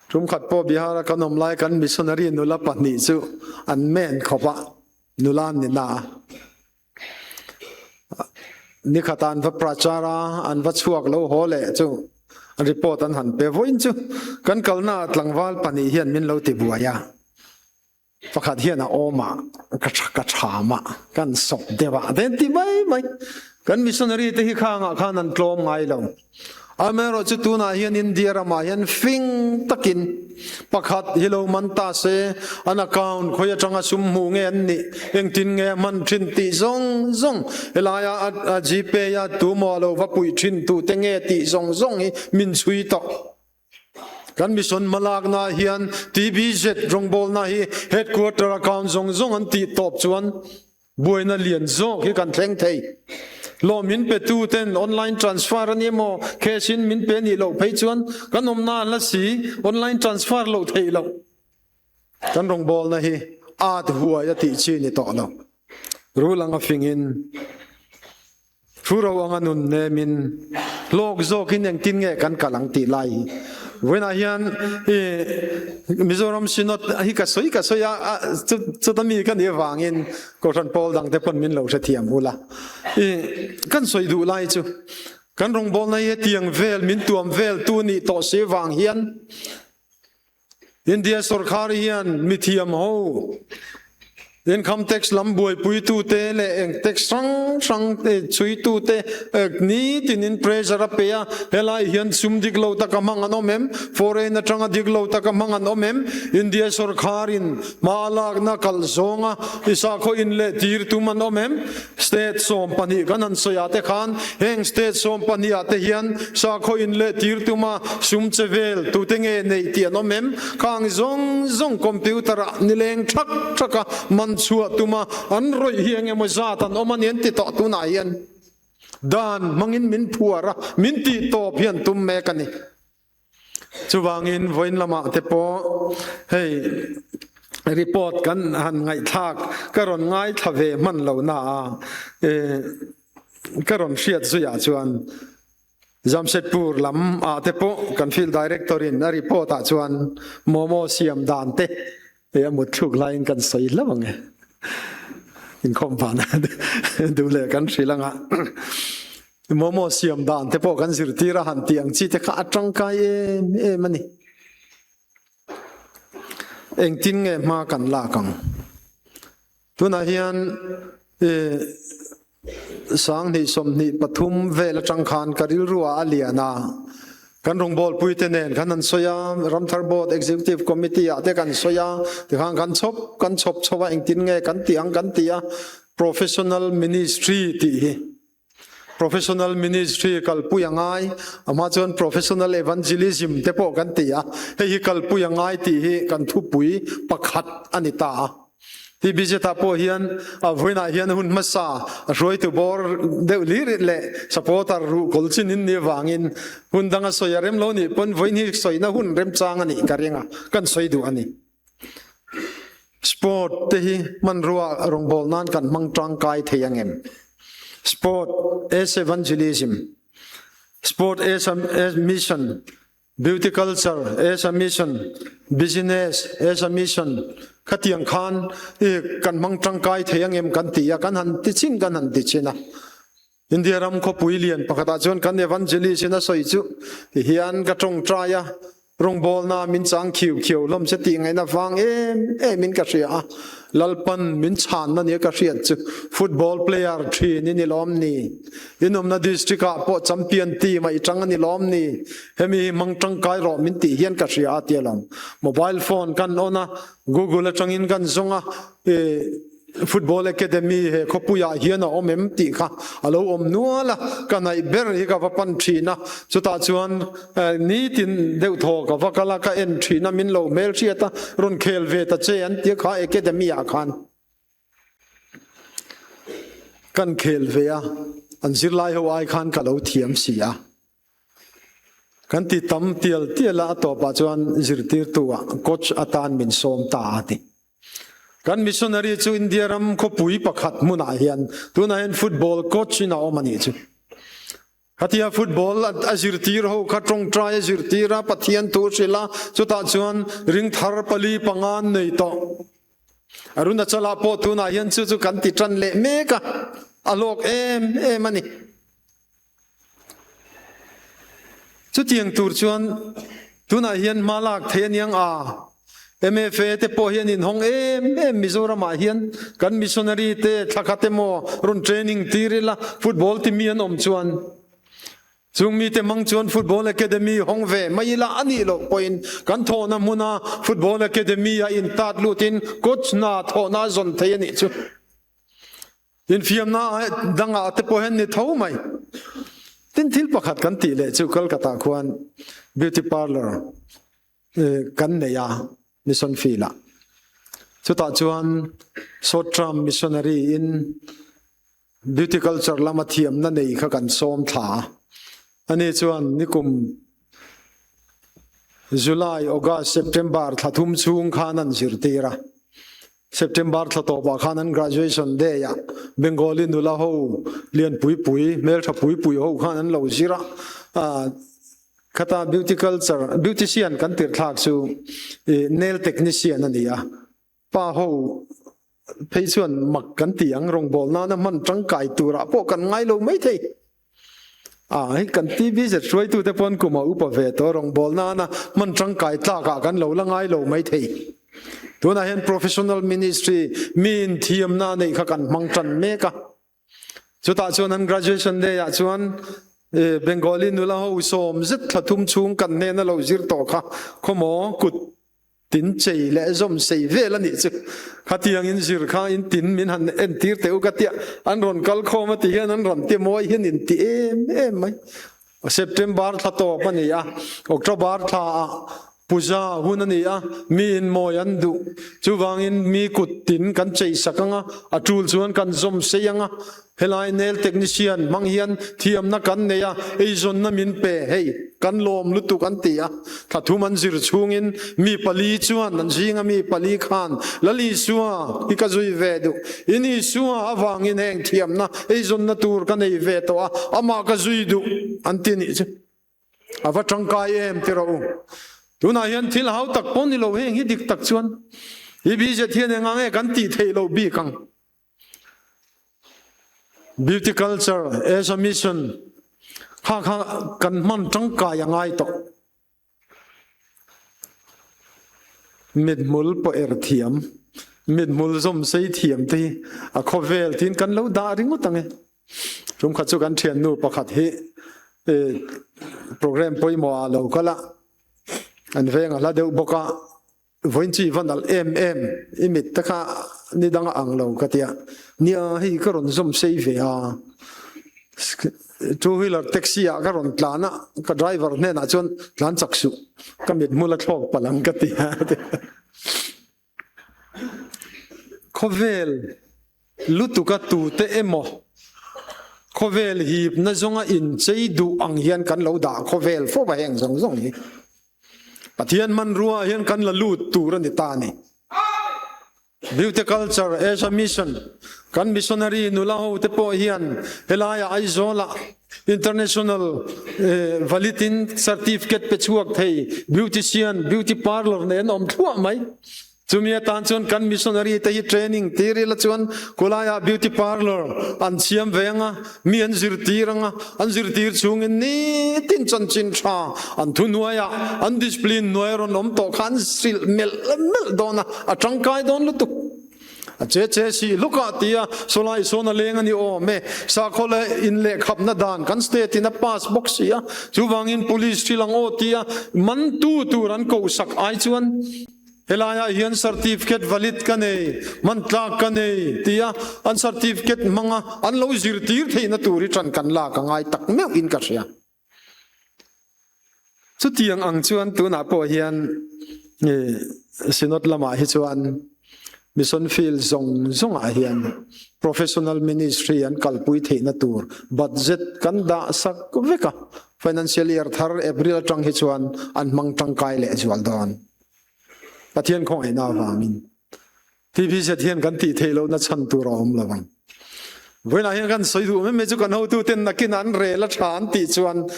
tumkhat pawh Bihar a kan awm lai kan missionary nula pahnih chu an men khawp a, nula an ni na a. Nikhat an va prachar a, an va chhuak lo haw leh chu report an han pe vawiin chu kan kalna ah tlangval pahnih hian min lo ti buai a, pakhat hian a awm a, ka tha ka tham a, kan sawp deuh a, den ti mai mai. Kan missionary te hi khangah khan an tlawm ngai lo. Amaherawh chu tunah hian India ramah hian fing takin pakhat hi lo man ta se, an account khawi atanga sum hmuh nge an nih, engtin nge a hman thin tih zawng zawng, helaia a Gpay a tumaw a lo va puih thin tute nge tih zawng zawng hi min chhui tawh. Kan mission hmalakna hian TBZ rawngbawlna hi headquarter account zawng zawng an tih tawp chuan buaina lian zawk hi kan thleng thei. Hlawh min pe tu ten online transfer a ni emaw cash in min pe nih loh phei chuan kan awmna an la si, online transfer loh theih loh. Kan rawngbawlna hi at huai a tih chi ni tawh lo. Rul anga fingin. Thu ro anga nun nemin hlawk zawkin engtin nge kan kal ang tih lai hi vawiinah hian i Mizoram Synod hi ka sawi ka sawi a, chuta mi ka nih avangin Kohhran pawl dangte pawn min lo hrethiam ula. I kan sawi duh lai chu kan rawngbawlna hi hetiang vel min tuam vel tu nih tawh si vang hian India sorkar hian mithiam ho income tax lam buaipuitute leh eng tax hrang hrang chhuitute nitinin pressure a pe a, helai hian sum dik lo taka hmang an awm em? Foreign atanga dik lo taka hmang an awm em? India sorkarin hma a lakna kalh zawnga i sakhaw in leh tir tum an awm em? State 12 kan han sawi ah te khan heng state 12 ah te hian sakhaw in leh tir tuma sum che vel tute nge neih tih an awm em? Khang zawng zawng computer ah nileng thak thak a man chhuah tuma an rawih hi eng emaw zat an awm a ni an ti tawh tunah hian dan hmangin min phuar a min tih tawp hi an tum mek a ni. Chuvangin vawiin lamah te pawh hei report kan han ngaihthlak ka rawn ngaithla ve hman lo na a. Ka rawn hriat zuiah chuan Jamshedpur lam ah te pawh kan field director in a report ah chuan momo siam dan te hei a mut thluk laiin kan sawi hlauh ang e. Inkhawm van duh leh kan hrilh ang a. Momo siam dan te pawh kan zirtir a han tih ang chi te kha a tangkai em em a ni. Engtin nge hma kan lak ang? Tunah hian 20 23 vel atang khan ka rilru ah a lian a, kan rawngbawlpui te nen khan an sawi a, Ramthar Board Executive Committee ah te kan sawi a, tikhan kan chhawp kan chhawp chho a engtin nge kan tih ang kan ti a, Professional Ministry tih hi Professional Ministry kalpui a ngai, a hma chuan Professional Evangelism te pawh kan ti a, hei hi kalpui a ngai tih hi kan thupui pakhat a ni ta a. TBZ ah pawh hian a vawiinah hian hun hmasa a hruaitu bawr deuh lir leh supporter ruhkawl chin in nih avangin hun danga sawi a rem lo nih pawn vawiin hi sawina hun remchang a nih ka ring a, kan sawi duh a ni. Sport te hi hmanrua rawngbâwl nân kan hmang ṭangkai thei ang em? Sport as evangelism, Sport as a mission, Beauty culture as a mission, Business as a mission khatiang khan i kan hmang ṭangkai thei ang em kan ti a, kan han ti chin kan han ti chin a. India ram khawpui lian pakhatah chuan kan evangelist in a sawi chu ti hian ka tawngtai a, rawngbawlna min chang khiu khiu hlawm che tih ngaihna vang em em in ka hria a, Lalpan min chhanna nia ka hriat chu football player thin i ni lawm ni, inawmna district ah pawh champion team ah i tang a ni lawm ni, hemi hi hmang tangkai rawh min tih hian ka hria a ti alawm. Mobile phone kan on a, google atangin kan zawng a, i Football Academy he khawpuiah hian a awm em tih kha a lo awm nual a, ka hnaih ber hi ka va pan thin a, chutah chuan nitin deuh thaw ka va kal a, ka en thin a, min lo hmelhriat a, rawn khel ve ta che an ti a kha Academy ah khan kan khel ve a, an zirlai ho ai khan ka lo thiam si a. Kan ti tam tial tial a, a tawpah chuan zirtirtu ah coach atan min sawm ta a ti. Kan missionary chu India ram khawpui pakhat hmunah hian tunah hian football coach in a awm a nih chu. Khatia football a zirtir ho kha tawngtai a zirtir a, Pathian thu a hrilh a, chutah chuan ringthar pali panga an nei tawh. Arunachala pawh tunah hian chu chu kan ti tan leh mek a, a hlawk em em a ni. Chutiang tur chuan tunah hian hma lak thei a niang a, MFA te pawh hian inhawng em em Mizoramah hian kan missionary te thla khat emaw rawn training tir ila football ti mi an awm chuan chung mite hmang chuan football academy hawng ve mai ila a nih loh pawhin kan thawhna hmuna football academy a intat lutin coach hna thawhna a zawn thei a nih chu. Infiamna dangah te pawh hian ni tho mai. Tin thil pakhat kan tih leh chu Kolkata khuan beauty parlour kan nei a mission field ah. Chutah chuan short term missionary in beauty culture lama thiamna nei kha kan sawm thla a. Ani chuan nikum July, August, September thla thum chhung khan an zirtir a. September thla tawpah khan an graduation day ah Bengali nula ho lian pui pui, hmeltha pui pui ho khan an lo zir a. Khata beauty culture, beautician kan tirh thlak chu nail technician a ni a. Pa ho phei chuan mak kan ti ang, rawngbâwl nana hman tangkai turah pawh kan ngai lo maithei. A hei kan TV zet hruaitute pawn kum a upa ve tawh rawngbâwl nana hman tangkai tlakah kan lo la ngai lo maithei. Tunah hian professional ministry miin thiamna a neih kha kan hmang tan mek a. Chutah chuan an graduation day ah chuan Bengali nula ho sawm zet thla thum chhung kan hnena lo zir tawh kha khawmaw kut tin chei leh zawm sei vel a nih chu. Khatiang in zir kha in tin min han entir teh u ka tia an rawn kal khawm a ti hian an rawn ti mawi hian in ti em em mai. September thla tawp a ni a, October thla ah puja hun a ni a, mi in mawi an duh. Chuvangin mi kut tin kan chei sak ang a, a tul chuan kan zawm sei ang a. Helai nail technician hmang hian thiamna kan nei a, eizawnna min pe hei. Kan lawm lutuk an ti a. Thla thum an zir chhungin mi pali chuan an zinga mi pali khan Lal Isua hi ka zui ve duh. In Isua avangin heng thiamna eizawnna tur ka nei ve tawh a, amah ka zui duh an ti nih chu. A va tangkai em ti rawh u. Tunah hian thil hau tak pawh ni lo heng hi dik tak chuan i BZ hian enga nge kan tih theih loh bik ang. Beauty culture as a mission kha kha kan hman tangkai a ngai tawh. Mithmul pawh er thiam, mithmul zawm sei thiam te hi a khawvel tiin kan lo dah ringawt ang e. Tumkhat chu kan thiannu pakhat hi program pawimawh ah lo kal a, an veng a hla deuh bawk a, vawiin chu i va nalh em em, i mit te kha ni dang a ang lo ka ti a, nia hei ka rawn zawm sei ve a, two wheeler taxi ah ka rawn tlan a, ka driver hnenah chuan tlan chak suh, ka mit hmul a thlawk palh ang ka ti a. Khawvel lutuka tute emaw khawvel hipna zawnga inchei duh ang hian kan lo dah khawvel fo va heng zawng zawng hi Pathian hmanrua ah hian kan la lut tur a ni ta a ni. Beauty Culture as a Mission kan missionary nula ho te pawh hian helaiah Aizawlah International valid in certificate pe chhuak thei beautician, beauty parlour nen awm thluah mai. Chumi atan chuan kan missionary te hi training tir ila chuan khulaiah beauty parlour an siam ve anga, mi an zirtir anga, an zirtir chungin nitin chanchin tha an thuhnuaiah an discipline hnuai rawn awm tawh kha an hrilh melh melh dawn a, a tangkai dawn lutuk. A che che si hlukah tia sawlai sawn a leng a ni awm e. Sakhaw leh inlehkhapna dan kan state in a pass bawk si a, chuvangin police thil ang aw tia man tu tur an kohsak ai chuan helaiah hian certificate valid ka nei, man tlak ka nei tia an certificate hmanga an lo zirtir theihna tur hi ṭan kan lak a ngai tak meuhin ka hria. Chutiang ang chuan tunah pawh hian Synod lamah hi chuan Mission Field zawng zawngah hian Professional Ministry an kalpui theihna tur budget kan dah sak vek a, Financial Year thar April atang hi chuan an hmang tangkai leh zual dawn. Pathian khawngaihna avangin. TBZ hian kan tih theih lohna chhan tur a awm lo ang. Vawiinah hian kan sawi duh mai mai chu kan hotuten nakin an rel a tha an tih chuan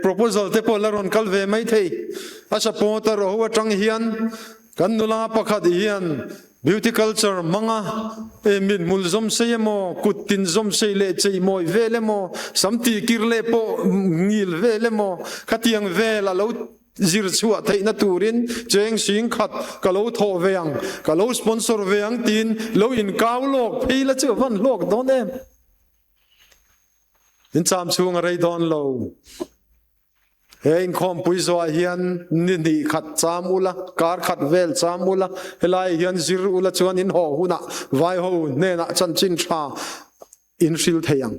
proposal te pawh la rawn kal ve mai thei. A supporter ho atang hian kan nula pakhat hian beauty culture hmanga mithmul zawm sei emaw, kut tin zawm sei leh chei mawi vel emaw, sam tih kir leh pawh ngil vel emaw khatiang vel a lo Zir chhuah theihna turin cheng sing khat ka lo thawh ve ang, ka lo sponsor ve ang tiin lo inkau lawk phei la chu a van hlawk dawn em? In cham chhung a rei dawn lo. He inkhawmpui zawhah hian ni hnih khat cham ula, kar khat vel cham ula, helaiah hian zir ula chuan in haw hunah vaiho hnenah chanchin tha in hril thei ang.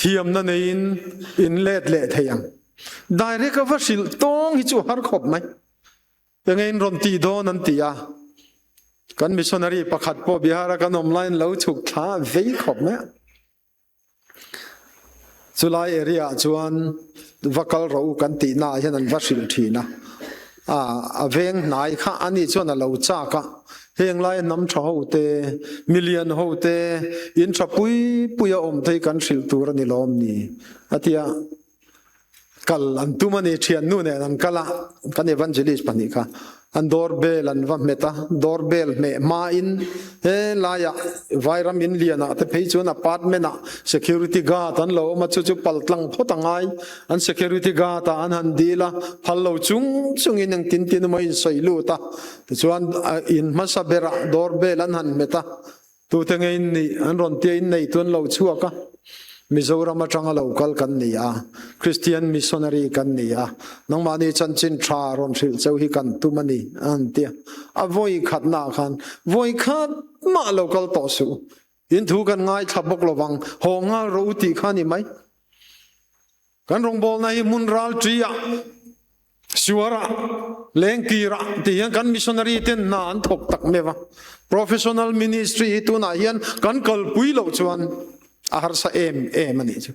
Thiamna neiin in let leh thei ang. Direct a va hrilh tawng hi chu a har khawp mai. Enge in rawn tih dawn an ti a. Kan missionary pakhat pawh Bihar a kan awm laiin lo chhuk thla vei khawp mai a. Chulai area ah chuan va kal rawh u kan tihna ah hian an va hrilh thin a. A veng hnai kha ani chuan a lo chak a. Heng laia hnam tha ho te, milian ho te, in tha pui pui a awm thei kan hrilh tur a ni lawm ni? A ti a. Kal an tum a ni, thiannu nen an kal a, kan evangelist pahnih kha an door bell an va hmet a, door bell hmeh hmain he laiah Vairam in lianah te phei chuan apartment ah security guard an lo awm a, chu chu pal tlang phawt a ngai, an security guard ah an han dil a, phal lo chung chungin engtin tin emaw insawi lut a, tichuan in hmasa berah door bell an han hmet a. Tute nge in nih? An rawn tia in nei tu an lo chhuak a. Mizoram atanga lo kal kan ni a, Christian missionary kan ni a, nangmahni chanchin tha rawn hrilh cheu hi kan tum a ni, a han ti a. A vawi khatnaah khan vawi khat mah lo kal tawh suh. In thu kan ngaithla bawk lovang, haw nghal rawh u tih kha a ni mai. Kan rawngbawlna hi hmun ral ṭi ah, suar ah, lengkir ah ti hian kan missionary ten hna an thawk tak meuh a. Professional ministry hi tunah hian kan kalpui loh chuan a harsa em em a nih chu.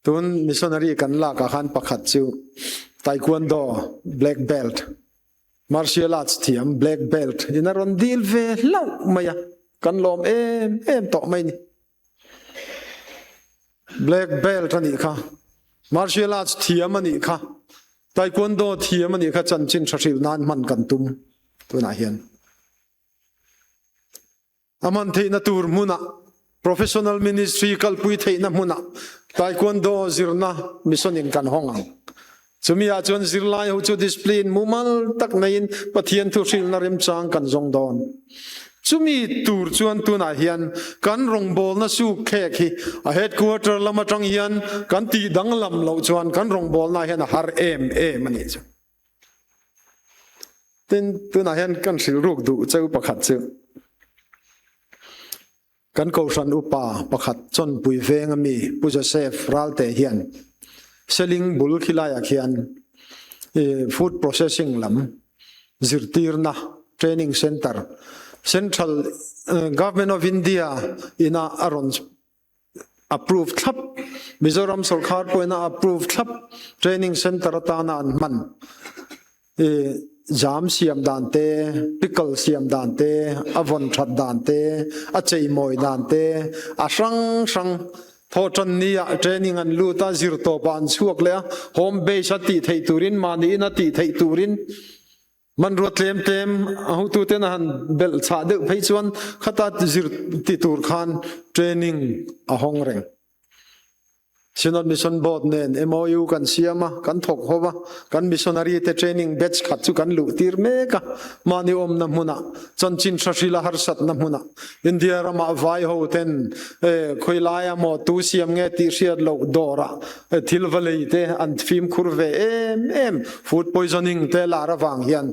Tun missionary kan lak ah khan pakhat chu Taekwondo black belt, martial arts thiam black belt in a rawn dil ve hlauh mai a, kan lawm em em tawh mai ni. Black belt a nih kha, martial arts thiam a nih kha, Taekwondo thiam a nih kha chanchin tha hrilh nan hman kan tum tunah hian. A hman theihna tur hmunah Professional Ministry kalpui theihna hmunah Taekwondo zirna mission in kan hawng ang. Chumi ah chuan zirlai ho chu discipline mumal tak neiin Pathian thu hrilhna remchang kan zawng dawn. Chumi tur chuan tunah hian kan rawngbawlna suk khek hi a headquarter lam atang hian kan tih danglam loh chuan kan rawngbawlna hian a har em em a nih chu. Tin, tunah hian kan hrilhruk duh cheu pakhat chu kan kohhran upa pakhat Chawnpui veng ami Pu Joseph Ralte hian Seling bul khilaiah khian food processing lam zirtirna training center Central Government of India ina a rawn approve thlap, Mizoram sorkar pawhin a approve thlap training center atana an hman i jam siam dan te, pickle siam dan te, a vawn that dan te, a cheimawi dan te, a hrang hrang thawhtan ni ah training an lut a, zir tawp ah an chhuak leh a, home base a tih theih turin mahni in a tih theih turin Hmanrua tlem tlem a hotuten a han belh chah deuh phei chuan khata zir ti tur khan training a hawng reng. Synod Mission Board nen MOU kan siam a, kan thawk ho va, kan missionary te training batch khat chu kan luh tir mek a, mahni awmna hmunah, chanchin hra hrila harsatna hmunah, India ramah vai ho ten khawilaia maw tu siam nge tih hriat loh dawrah Thil va lei te an fimkhur ve em em, food poisoning te lar avang hian.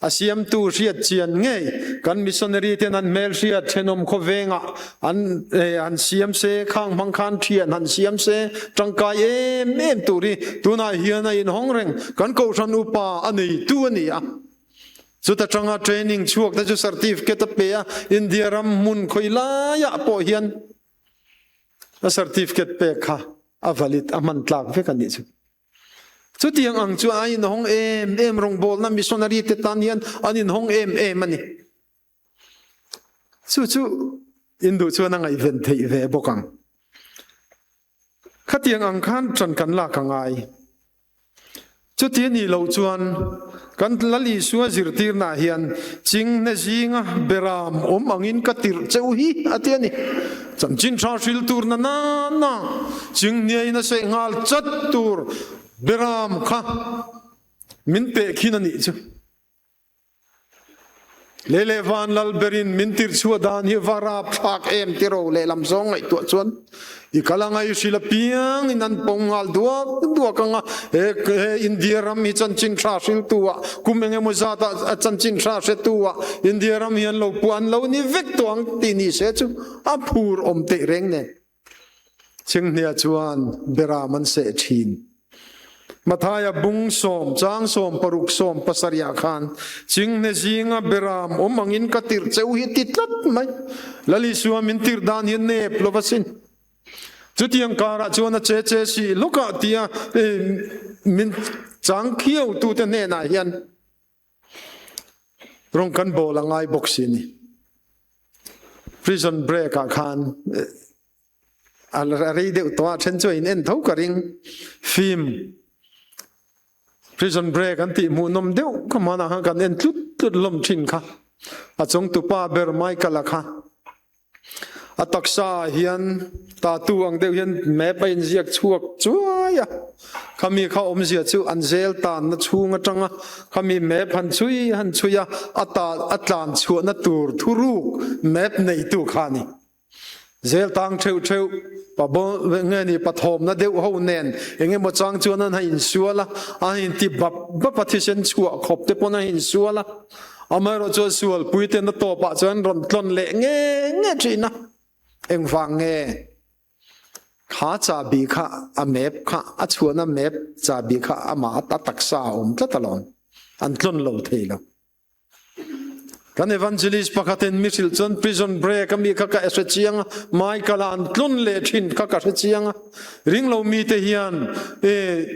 A siamtu hriat chian ngei kan missionary ten an hmelhriat thenawm khawvengah an han siam se, khang hmang khan thian han siam se, tangkai em em tur hi tunah hian a inhawng reng, kan kohhran upa a neitu a ni a. Chuta tanga training chhuak te chu certificate a pe a, India ram hmun khawi laiah pawh hian A certificate pek kha a valid, a hman tlak vek a nih chu. Chutiang ang chu a inhawng em em rawngbawlna missionary te tan hian an inhawng em em a ni. Chu chu in duh chuan a ngaihven theih ve bawk ang. Khatiang ang khan ṭan kan lak a ngai. Chuti a nih loh chuan kan Lal Isua zirtirnaah hian chinghne zinga beram awm angin ka tirh cheu hi a ti a ni. Chanchin tha hril tur na na na chinghniain a seh nghal chat tur beram kha min peh khin a nih chu. Lei leh van lal berin min tirh chhuah dan hi va rap thlak em ti ro lehlam zawng ngaihtuah chuan i kal anga i hrilh apiang in an pawng nghal duak duak anga he he India ram hi chanchin tha hriltu ah kum eng emaw zat ah a chanchin tha hretu ah India ram hi an lo puah an lo ni vek tawh ang tih ni se chu a phur awm teih reng nen. Chinghnia chuan beram an seh thin. Mathaia bung sawm, chang sawm, paruk sawm pasarihah khan Chinghne zinga beram awm angin ka tirh cheu hi ti tlat mai. Lal Isua min tirh dan hi a nep lo va sin. Chutiang karah chuan a che che si lawkah tia min chang khiau tute hnenah hian Rawng kan bawl a ngai bawk si ni. Prison break ah khan a rei deuh tawh a, then chu a in en tho ka ring. Film Prison break an tih hmuhnawm deuh kha hmanah khan kan en tlut tlut hlawm thin kha. A chawngtupa ber Michael a kha A taksa ah hian tattoo ang deuh hian map a inziak chhuak chuai a, khami kha awmzia chu an zel tanna chhung atanga khami map han chhui han chhui a, a ta a tlan chhuahna tur thuruk map neitu kha a ni. Zel tang theuh theuh pa nge ni pathawmna deuh ho nen eng emaw chang chuan an ha insual a, an inti bap bap a thisen chhuah khawp te pawn a insual a. Amaherawh chuan sualpui ten a tawpah chuan rawn tlawn leh nge nge thin a, engvang nge kha chahbi kha a map kha a chhuahna map chahbi kha amah a taksa a awm tlat alawm, an tlawn lo thei lo. Kan evangelist pakhatin mi hrilh chuan prison break a mi kha ka hre chiang a, Michael-a an tlun leh thin kha ka hre chiang a. Ringlo mite hian e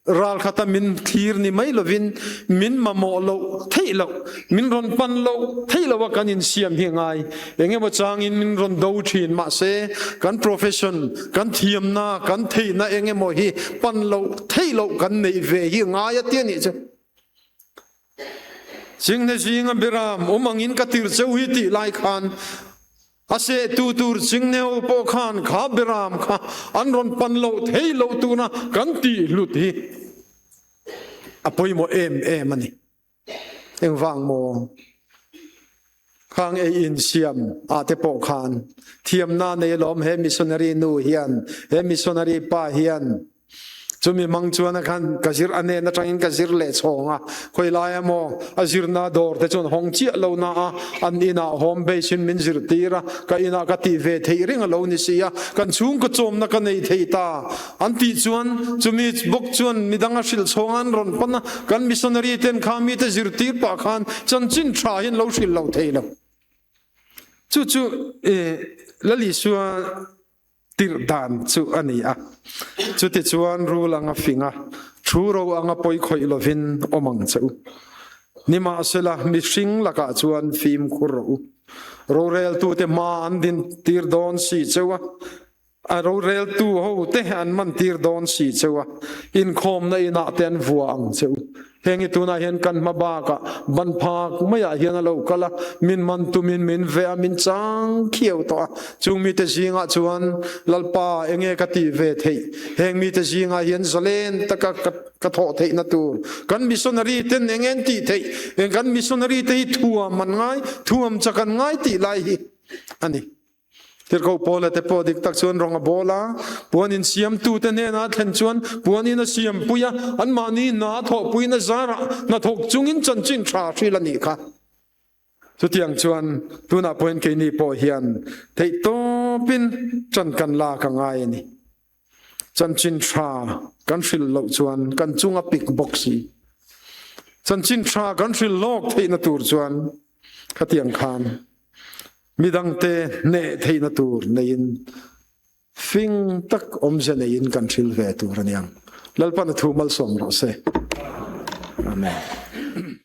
ral khata min thlir ni mai lovin min mamawh loh theih loh, min rawn pan loh theih loh a kan insiam hi a ngai. Engemaw changin min rawn do thin mahse kan profession, kan thiamna, kan theihna engemaw hi pan loh theih loh kan neih ve hi a ngai a ti a nih chu. Chinghne zinga Biram awm angin ka tir cheu hi tih lai khan a sehtu tur chinghne ho pawh khan kha Biram kha an rawn pan loh thei loh tuna kan tih hlut hi a pawimawh em em a ni. Engvang maw? Khang ei in siam ah te pawh khan thiamna nei alawm he missionary nu hian he missionary pa hian Chumi mang chuan a khan ka zir a nen atangin ka zir leh chhawng a, khawi lai emaw a zirna dawr te chuan hawng chiah lo na a, an inah home base in min zirtir a, ka inah ka tih ve theih reng a lo ni si a, kan chhungkaw chawmna ka nei thei ta an tih chuan chumi bawk chuan midang a hrilh chhawng a an rawn pan a, kan missionary ten kha mite zirtir pah khan chanchin tha hi an lo hrilh lo thei lo. Chu chu Lal Isua tirh dan chu a ni a. Chutichuan rul anga fing a, thu ro anga pawi khawih lovin awm ang che u. Nimahsela, mihring lakah chuan fimkhur rawh u. Roreltute hma an din tir dawn si cheu a, a roreltu hote an man tir dawn si cheu a, inkhawmna inah te an vua ang che u. Heng hi tunah hian kan hma bakah ban phak maiah hian a lo kal a, min man tumin min veh a, min chang khiau tawh a. Chung mite zingah chuan, Lalpa, enge ka tih ve theih? Heng mite zingah hian zalen taka ka thawh theihna tur kan missionary ten enge an tih theih? Kan missionary te hi thuam an ngai, thuam chak an ngai tih lai hi a ni. Tirhkoh Paula te pawh dik tak chuan rawng a bawl a, puan in siamtute hnenah a thlen chuan puan in a siampui a, anmahni hna a thawhpuiin a zarah hnathawk chungin chanchin tha hril a nih kha. Chutiang chuan tunah pawhin keini pawh hian theihtawpin ṭan kan lak a ngai a ni. Chanchin tha kan hrilh loh chuan kan chung a pik bawk si. Chanchin tha kan hrilh lawk theihna tur chuan khatiang khan Midangte hneh theihna tur neiin fing tak awmzia neiin kan hril ve tur a niang. Lalpan a thu malsawm rawh se. Amen.